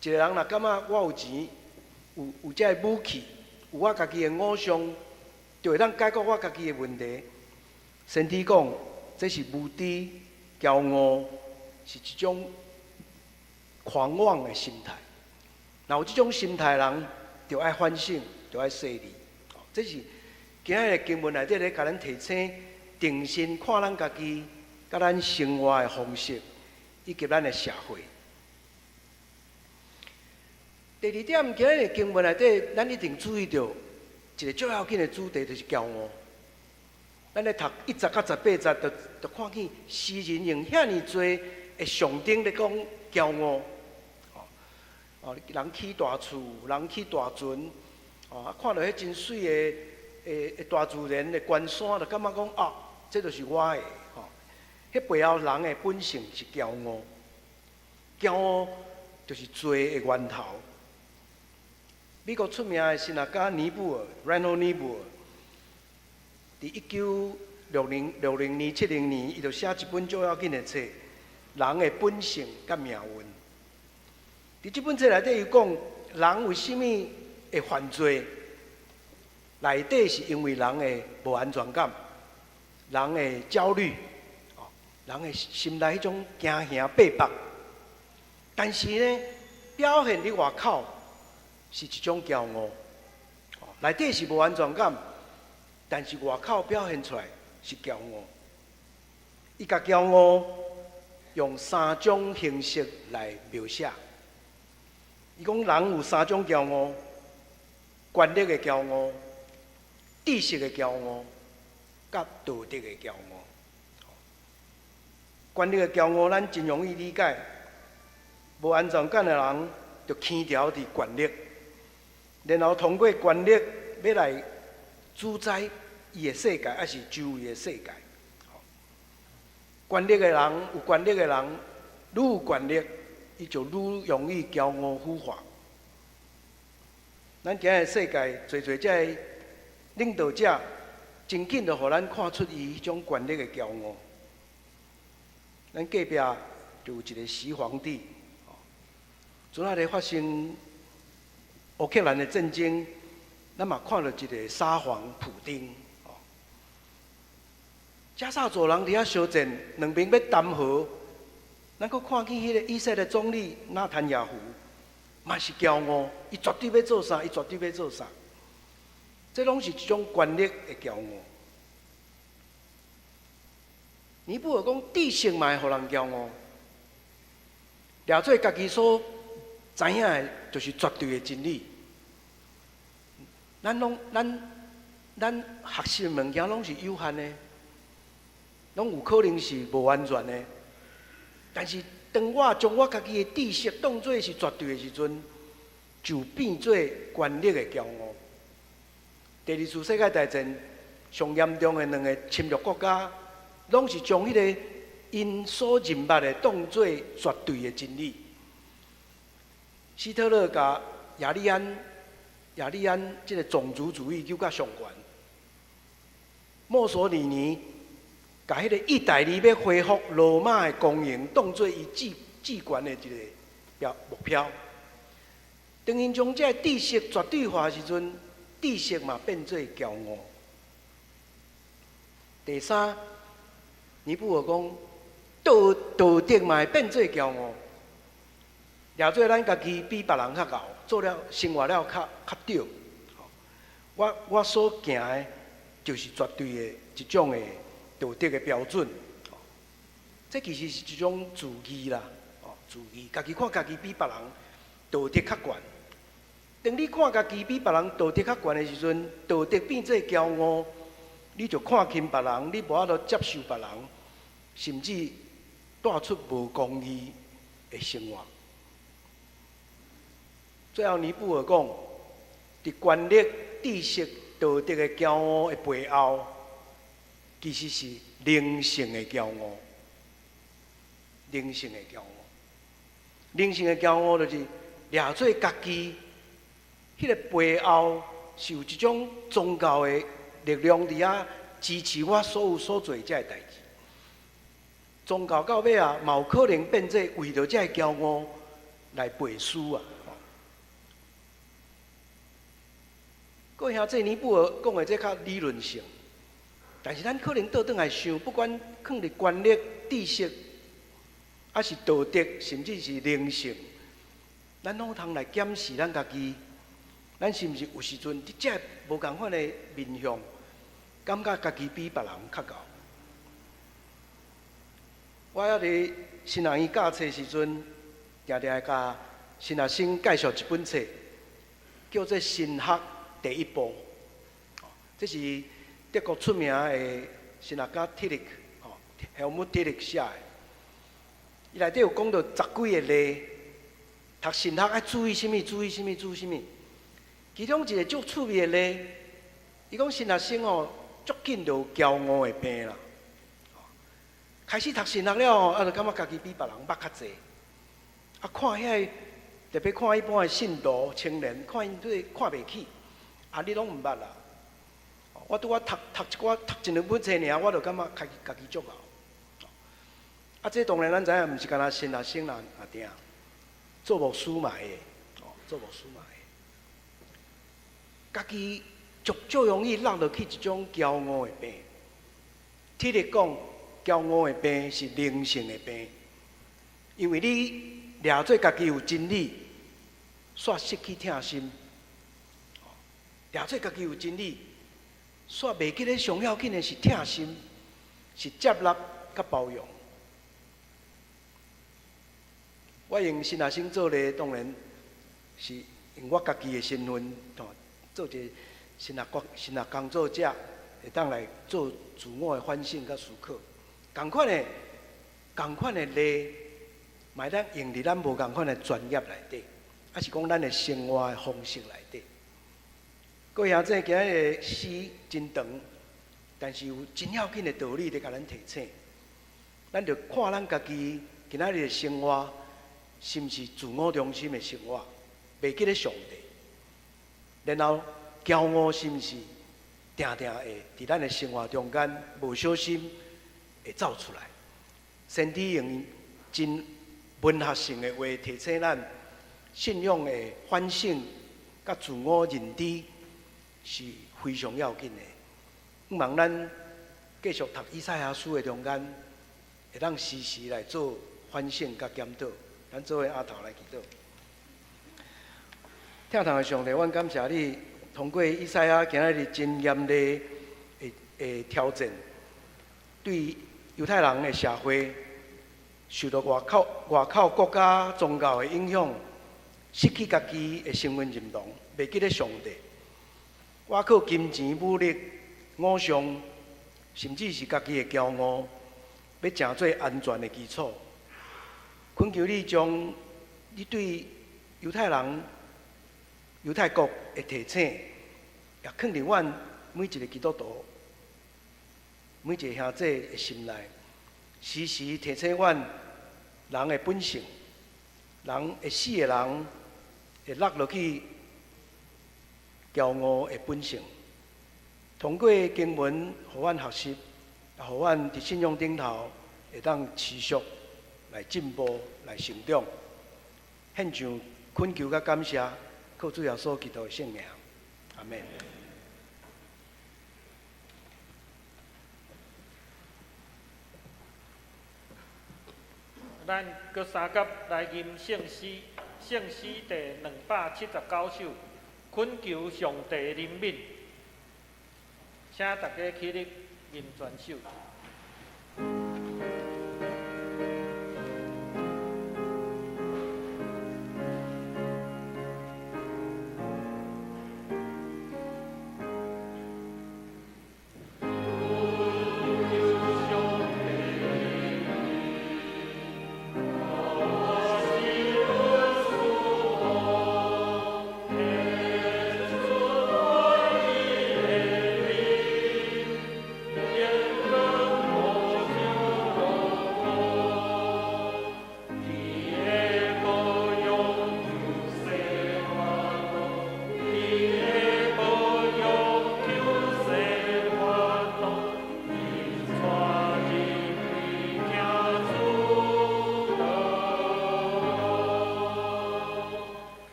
一個人若感覺我有錢，有這个武器，有我家己的偶像，就會當解決我家己的問題。先知講，這是無知、驕傲，是一種狂妄的心態。若有這種心態的人，就愛反省，就愛細膩。這是今仔日經文內底咧，共咱提醒，重新看咱家己，佮咱生活的方式，以及咱的社會。第二點，今仔日經文內底，咱一定注意著一个最要緊的主題，就是驕傲。咱咧讀1節到18節，就看見詩人用遐爾濟的象徵咧講驕傲。哦，人起大厝，人起大船，哦，啊，看著彼真媠的大自然的關山，就感覺講啊，這就是我的，吼。彼背後人的本性是驕傲，驕傲就是罪的源頭。美國出名的神學家尼布爾（Reinhold Niebuhr），佇1960年、70年，伊就寫一本最要緊的冊，人的本性佮命運。佇這本冊內底，伊講人為啥物會犯罪？內底是因為人的無安全感，人的焦慮，人的心內彼種驚嚇逼迫。但是呢，表現佇外口是一種驕傲，內底是無安全感，但是外口表現出來是驕傲。伊共驕傲用三種形式來描寫。伊講人有三種驕傲：權力的驕傲、知識的驕傲、佮道德的驕傲。權力的驕傲，咱真容易理解。無安全感的人，就牽牢佇權力，然後通過權力欲來主宰伊的世界，抑是周圍的世界。權力的人，有權力的人，愈有權力，伊就愈容易驕傲腐化。咱今日世界濟濟這个領導者，真緊就予咱看出伊彼種權力的驕傲。咱隔壁就有一個習皇帝，陣仔咧發生烏克蘭的戰爭，咱嘛看著一個沙皇普丁。加薩走廊佇遐相戰，兩邊欲談和，咱閣看見彼個以色列總理納坦雅胡，嘛是驕傲，伊絕對欲做啥，伊絕對欲做啥，這攏是一種權力的驕傲。尼布爾講，知識嘛會予人驕傲，掠做家己所知影的，就是絕對的真理。咱攏咱咱學習的物件攏是有限的。攏有可能是無完全的，但是當我將我家己的知識當做是絕對的時陣，就變做權力的驕傲。第二次世界大戰上嚴重的兩个侵略國家，攏是將彼个𪜶所認捌的當做絕對的真理。希特勒共雅利安、雅利安這个種族主義揪甲上懸，墨索里尼共彼个意大利欲恢復羅馬的光榮，當做伊治治權的一个標目標。當𪜶將這个知識絕對化的時陣，知識嘛變做驕傲。第三，尼布爾講道道德嘛會變做驕傲，掠做咱家己比別人較𠢕，做了生活了較較對。我我所行的，就是絕對的一種的道德的標準。這其實是一種自義啦，哦，自義，家己看家己比別人道德較懸。當你看家己比別人道德較懸的時陣，道德變做驕傲，你就看輕別人，你無法度接受別人，甚至帶出無公義的生活。最後，尼布爾講，佇權力、知識、道德的驕傲的背後，其實是靈性的驕傲。靈性的驕傲，靈性的驕傲就是掠做家己，彼个背後是有一種宗教的力量佇遐支持我所有所做的這个代誌。宗教到尾啊，嘛有可能變做為著這个驕傲來背書啊。各位兄弟，尼布爾講的這較理論性，但是咱可能倒轉來想，不管囥佇權力、知識，抑是道德，甚至是靈性，咱攏通來檢視咱家己，咱是毋是有時陣佇這無仝款的面向，感覺家己比別人較𠢕？我猶佇神學院教冊時陣，定定會共新學生介紹一本冊，叫做《神學第一步》。這是德國出名的神學家 Tillich，吼，Helmut Tillich 寫的。伊內底有講著十幾个例，讀神學愛注意啥物？注意啥物？注意啥物？其中一个足趣味的例，伊講新學生吼，足緊就有驕傲的病啦。開始讀神學了後，啊，就感覺家己比別人捌較濟。啊，看遐个，特別看一般的信徒青年，看𪜶對看袂起，啊，你攏毋捌啦。我拄仔讀讀一寡讀一兩本冊爾，我就感覺家己家己足𠢕。啊，這當然咱知影，毋是干焦神學生人也定做牧師嘛會，哦，做牧師嘛會。家己足足容易落落去一種驕傲的病。體力講，驕傲的病是靈性的病，因為你掠做家己有真理，煞失去疼心；掠做家己有真理，煞袂記得上要緊的是疼心，是接納佮包容。我用神學生做例，當然是用我家己的身份，做一個神學國神學工作者，會當來做自我的反省佮思考。仝款的，仝款的例，嘛會當用佇咱無仝款的專業內底，抑是講咱的生活的方式內底。各位兄弟，今日的詩真長，但是有真要緊的道理佇共咱提醒。咱著看咱家己今仔日的生活，是毋是自我中心的生活，袂記得上帝。然後驕傲是毋是定定會佇咱的生活中間無小心會走出來？先知用真文學性的話提醒咱，信仰的反省佮自我認知是非常要緊的。希望咱繼續讀以賽亞書的中間，會當時時來做反省佮檢討。咱做伙阿頭來祈禱。疼痛的上帝，阮感謝你，通過以賽亞今仔日真嚴厲的的挑戰，對猶太人的社會受到外口外口國家宗教的影響，失去家己的身份認同，袂記得上帝，倚靠金錢、武力、偶像，甚至是家己的驕傲，欲成做安全的基礎。懇求你將你對猶太人、猶太國的提醒，也囥佇阮每一個基督徒、每一個兄弟的心內，時時提醒阮人的本性，人會死的人會落落去驕傲的本性。通過經文，予阮學習，也予阮佇信仰頂頭會當持續來進步、來成長。獻上懇求佮感謝，靠主耶穌基督的聖名，阿們。咱閣三甲來吟聖詩，聖詩第279首，懇求上帝憐憫，請大家起立吟全首。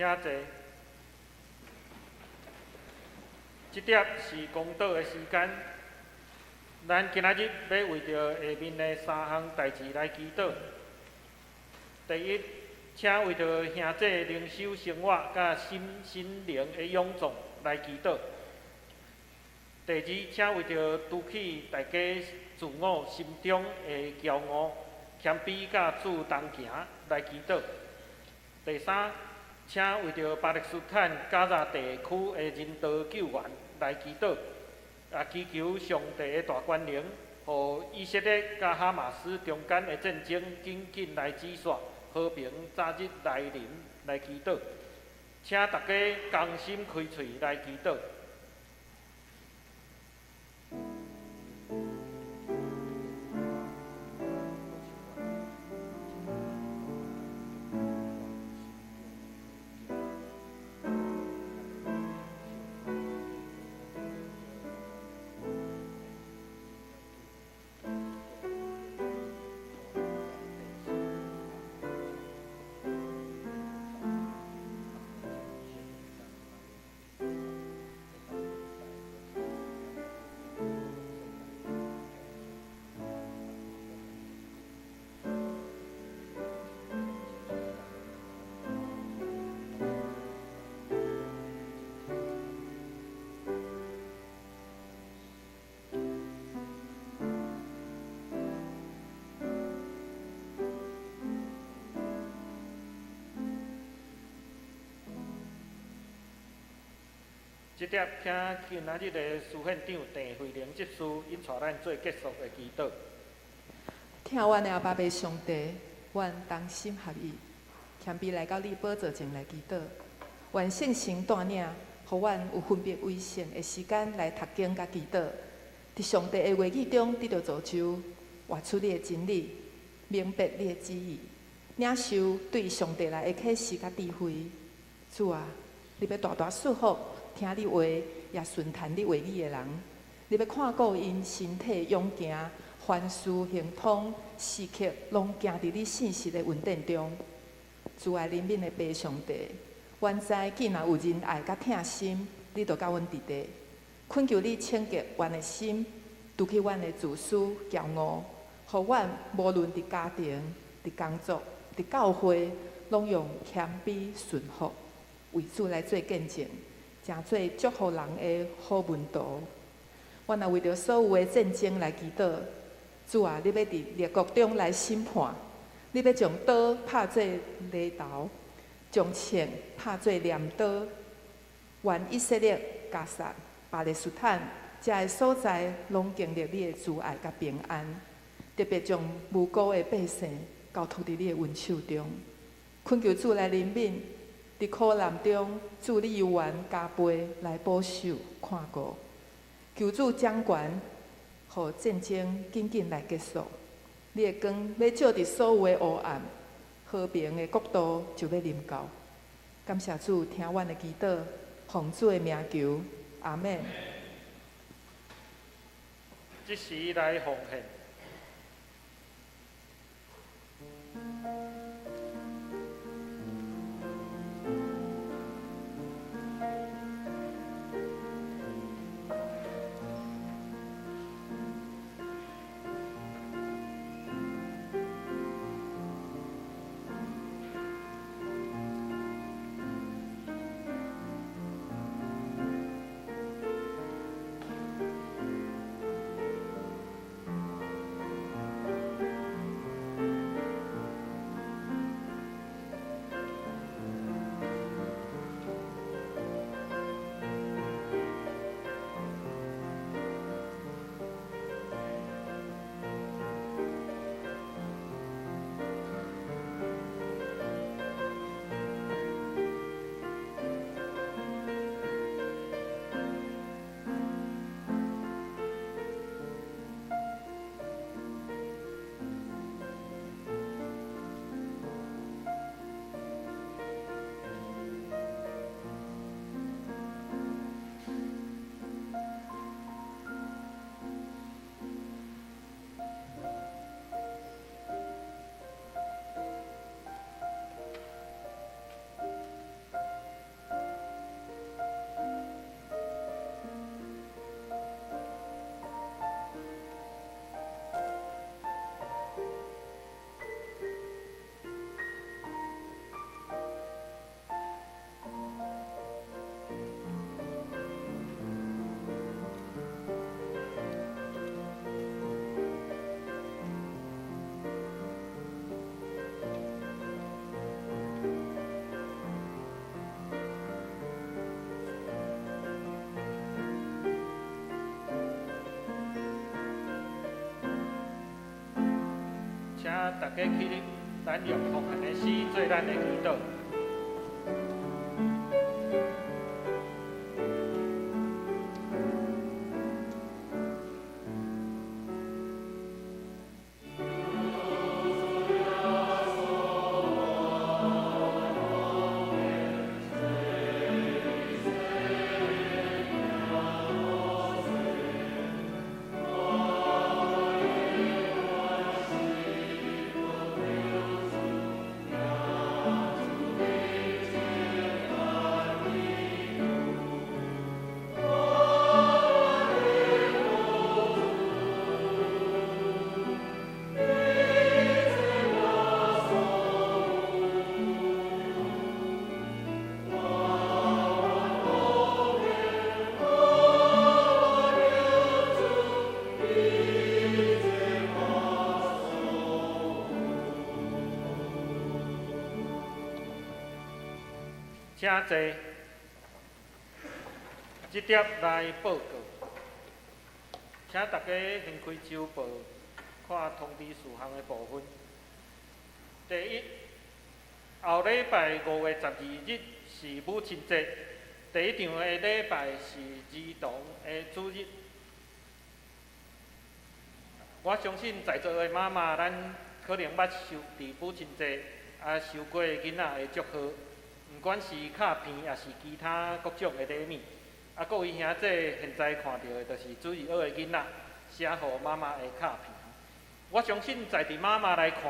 請坐。這碟是公禱的時間，咱今仔日欲為著下面的三項代誌來祈禱。第一，請為著兄弟靈修生活佮心心靈的勇壯來祈禱。第二，請為著除去大家自我心中的驕傲、謙卑佮主同行來祈禱。第三，請為著巴勒斯坦加薩地區的人道救援來祈禱，也祈求上帝的大權能，予以色列佮哈馬斯中間的戰爭緊緊來止息，和平早日來臨來祈禱。請大家同心開喙來祈禱。這碟請今仔日的司憲長鄭惠玲執事引帶咱做結束的祈禱。疼阮的阿爸父上帝，阮同心合意，謙卑來到你寶座前來祈禱。願聖神帶領，予阮有分別為聖的時間來讀經佮祈禱。佇上帝的話語中得著造就，活出你的真理，明白你的旨意，領受對上帝來的啟示佮智慧。主啊，你欲大大賜福聽你話，也順從你話語的人。你欲看顧𪜶身體勇健，凡事亨通，時刻攏行佇你信實的恩典中。慈愛憐憫的父上帝，阮知既若有仁愛佮疼心，你就佮阮佇咧。懇求你清潔阮的心，除去阮的自私驕傲，予阮無論佇家庭、佇工作、佇教會，攏用謙卑順服，為主來做見證，成做祝福人的好門徒。阮也為著所有的戰爭來祈禱，主啊，你欲佇列國中來審判，你欲將刀拍做犁頭，將槍拍做鐮刀。願以色列、加薩、巴勒斯坦遮个所在，攏經歷你的慈愛佮平安。特別將無辜的百姓交託佇你的恩手中，懇求主來憐憫，佇苦難中，主你猶原加倍來保守看顧，求主掌權，予戰爭緊緊來結束。你的光欲照佇所有的黑暗，和平的國度就欲臨到。感謝主，聽阮的祈禱，奉主的名求，阿們。這時來奉獻。大家起立，咱用奉献的诗做咱的祈禱。請坐，這碟來報告，請大家掀開週報，看通知事項的部分。第一，後禮拜5月12日是母親節，第一場的禮拜是兒童的主日。我相信在座的媽媽，咱可能捌收佇母親節啊收過囡仔的祝賀。毋管是卡片，抑是其他各種的禮物，啊，各位兄弟現在看著的，就是主日學的囡仔寫予媽媽的卡片。我相信在佇媽媽來看，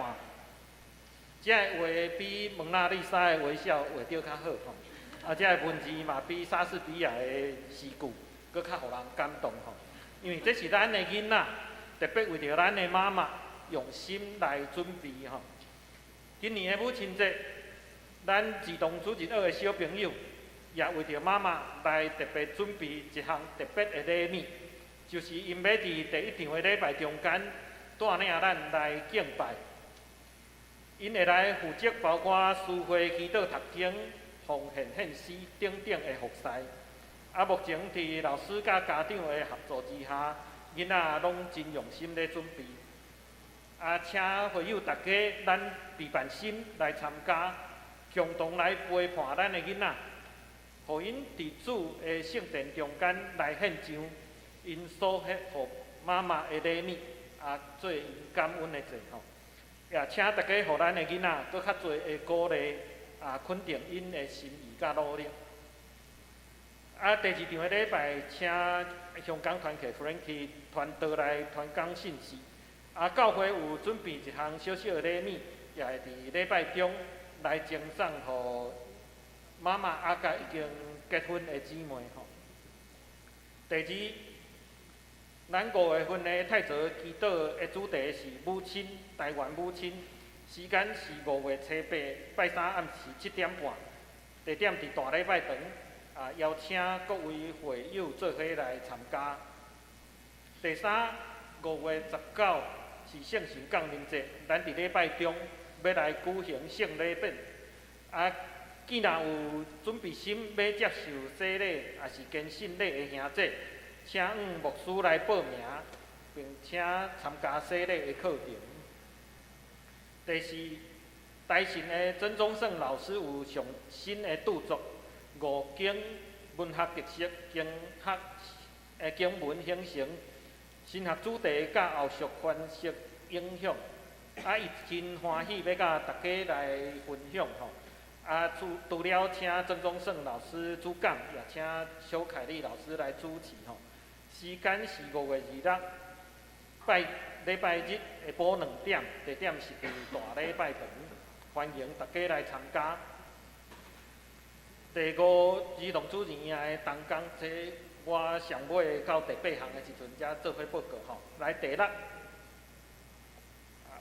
這个畫比蒙娜麗莎的微笑畫得較好吼，啊，這个文字嘛比莎士比亞的詩句閣較予人感動吼。因為這是咱的囡仔，特別為著咱的媽媽用心來準備吼。今年的母親節，咱兒童主日學的小朋友，也為著媽媽來特別準備一項特別的禮物，就是𪜶欲佇第一場的禮拜中間帶領咱來敬拜。𪜶會來負責包括司會祈禱、讀經、奉獻獻詩等等的服事。啊，目前佇老師佮家長的合作之下，囡仔攏真用心咧準備。啊，請會友大家，咱備辦心來參加。共同來陪伴咱的囡仔，予𪜶佇主的聖殿中間來獻上𪜶所獻予媽媽的禮物，啊，做𪜶感恩的祭吼。也請大家予咱的囡仔閣較濟的鼓勵，啊，肯定𪜶的心意佮努力。啊，第二場的禮拜，請香港團契 Frankie 傳道來傳講信息。啊，教會有準備一項小小的禮物，也會佇禮拜中來贈送予媽媽啊，佮已經結婚的姊妹吼。第二，咱5月份的太澤祈禱的主題是母親，台灣母親。時間是5月初8，拜三暗時7點半，地點佇大禮拜堂。啊，邀請各位會友做伙來參加。第三，5月19是聖神降臨節，咱佇禮拜中欲來舉行聖禮典。啊，既然有準備心欲接受洗禮，抑是堅信禮的兄弟，請向牧師來報名，並且參加洗禮的課程。第四，台神的曾宗盛老師有上新的著作《五經文學特色經學的經文形成、神學主題佮後續詮釋影響》。啊，伊真歡喜欲佮大家來分享吼。啊，除了請曾宗盛老師主講，也請蕭凱麗老師來主持吼。時間是5月26，拜禮拜日下晡2點，地點是佇大禮拜堂，歡迎大家來參加。第五，兒童主任的同工，這我上尾到第八項的時陣才做伙報告吼。來第六，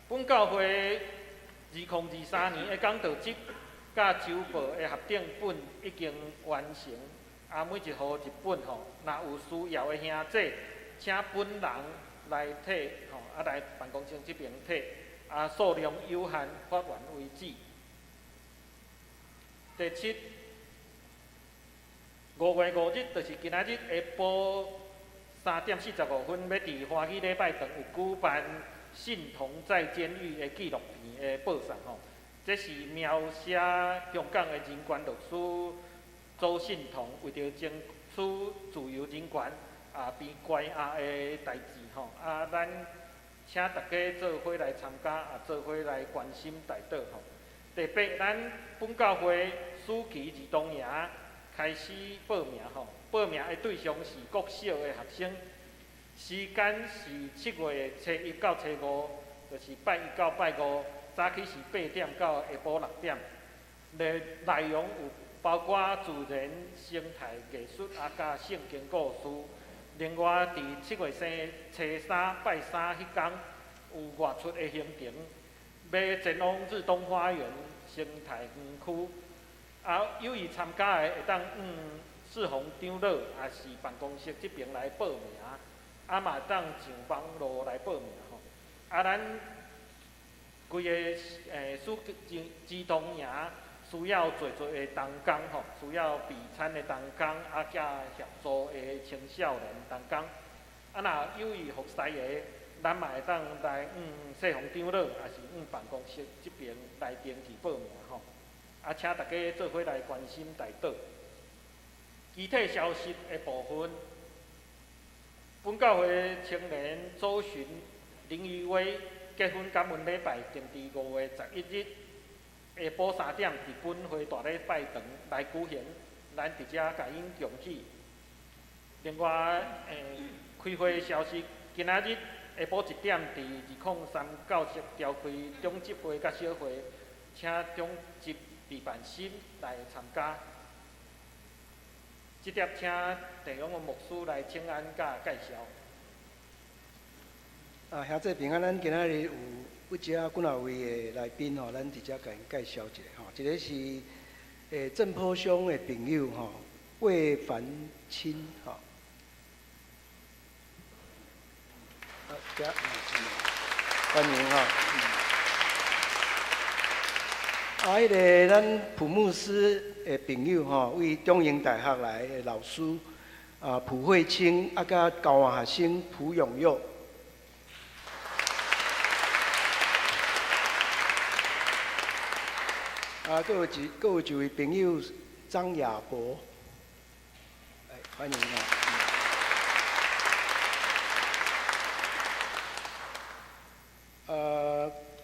本教會2023年的講道集佮週報的合訂本已經完成，啊，每一戶一本吼。若有需要的兄弟，請本人來提吼，啊來辦公室這邊提，啊數量有限，發完為止。第七，5月5日就是今仔日下晡3點45分，欲佇歡喜禮拜堂有舉辦信同在監獄》的紀錄片的播送吼。這是描寫香港的人權律師鄒幸彤為著爭取自由人權啊，被關押的代誌吼。啊，咱請大家做伙來參加，啊，做伙來關心代禱吼。第八，咱本教會暑期兒童營開始報名吼，報名的對象是國小的學生，時間是7月初一到初五，就是拜一到拜五，早起是8點到下晡6點。內容有包括自然、生態、藝術啊，佮聖經故事。另外，佇7月初三拜三彼工有外出的行程，欲前往日東花園生態園區。啊，有意參加的會當向世宏長老，抑是辦公室這爿來報名，啊嘛會當上網路來報名吼。啊，咱規个暑兒童營需要濟濟的同工吼，需要備餐的同工，啊，佮協助的青少年同工。啊，若有意服侍的，咱嘛會當來向世宏長老，抑是向辦公室這爿來登記報名吼。啊，請大家做伙來關心代禱。其他消息的部分，本教會青年周巡林余威結婚感恩禮拜定佇5月11日下晡3點，佇本會大禮拜堂來舉行，咱佇遮共𪜶恭喜。另外，開會消息，今仔日下晡1點，佇203教室召開長執會佮小會，請長執李辦新來參加。這碟請鄭永文牧師來請安佮介紹。啊，兄弟平安，咱今仔日有不止幾若位的來賓吼，咱佇遮共𪜶介紹一下吼。一个是鄭坡鄉的朋友吼，魏凡清吼。啊，遮歡迎吼。啊，彼个咱蒲牧師的朋友吼，為中興大學來的老師啊，蒲慧清啊，佮高中學生蒲永佑。啊，閣有一位朋友張亞博，哎，歡迎啊！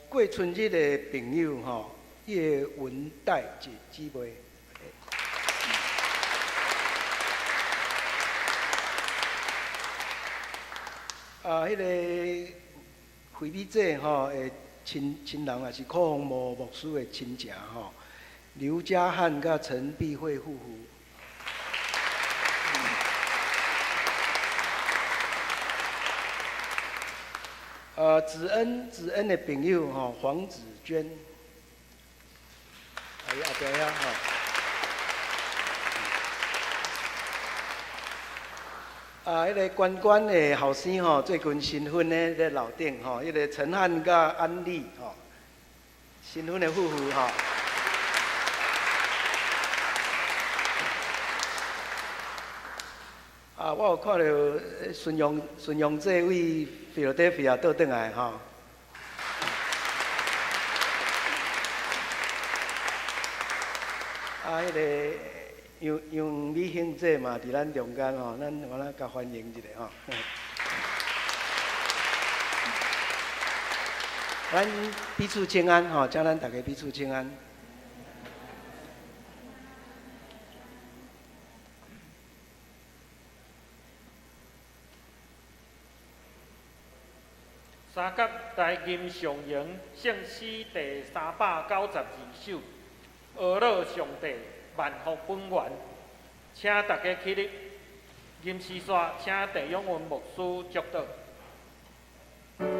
過春日的朋友吼，葉文黛姐姊妹。啊，彼个惠美姐吼的親人也是柯鴻模牧師的親情吼，劉家漢佮陳碧惠夫婦。子恩的朋友吼，黃子娟，哎，後壁遐吼。啊，彼个關關的後生吼，最近新婚的咧樓頂吼，彼个陳漢佮安麗吼，新婚的夫婦吼。啊，我有看著孫楊這位菲洛德菲亞倒轉來吼。啊，彼个楊楊美興姐嘛，佇咱中間吼，咱我來共歡迎一下吼。咱彼此請安吼，請咱大家彼此請安。三甲台吟上詠聖詩第392首，阿樂上帝萬福本源，請大家起立。吟詩煞，請鄭永文牧師祝禱。天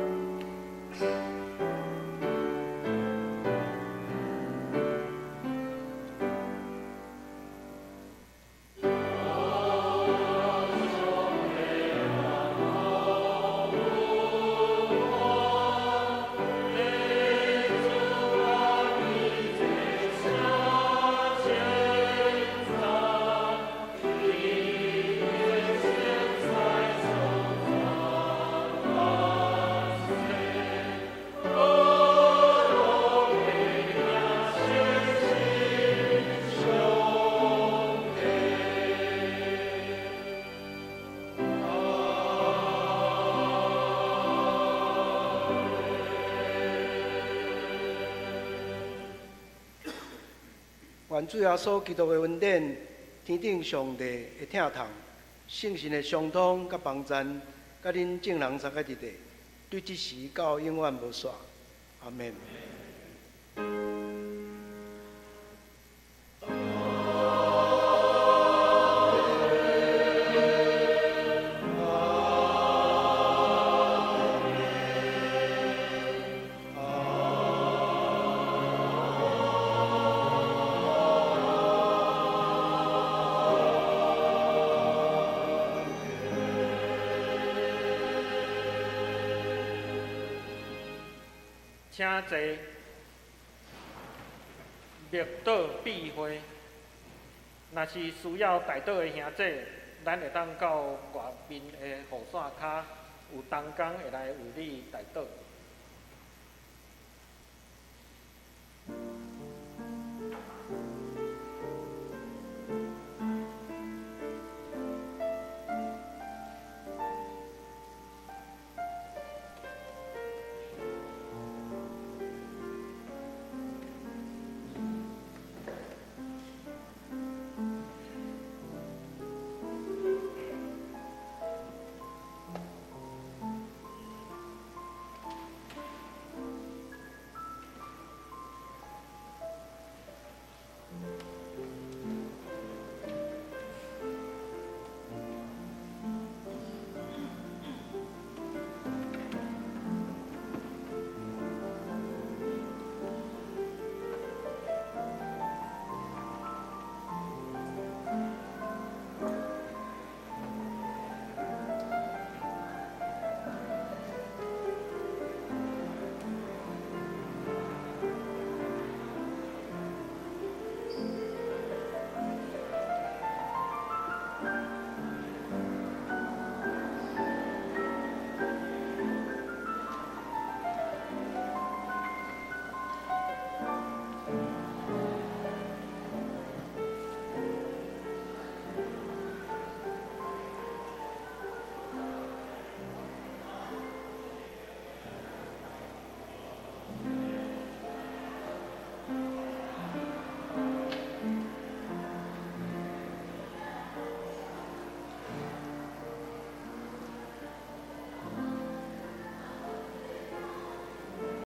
願主耶穌基督的恩典，天頂上帝的疼痛，聖神的相通佮幫贊，佮恁眾人三個佇咧，對這時到永遠無煞。阿門。請坐，默禱閉會。若是需要代禱的兄弟，咱會當到外面的雨傘跤，有同工會來為你代禱。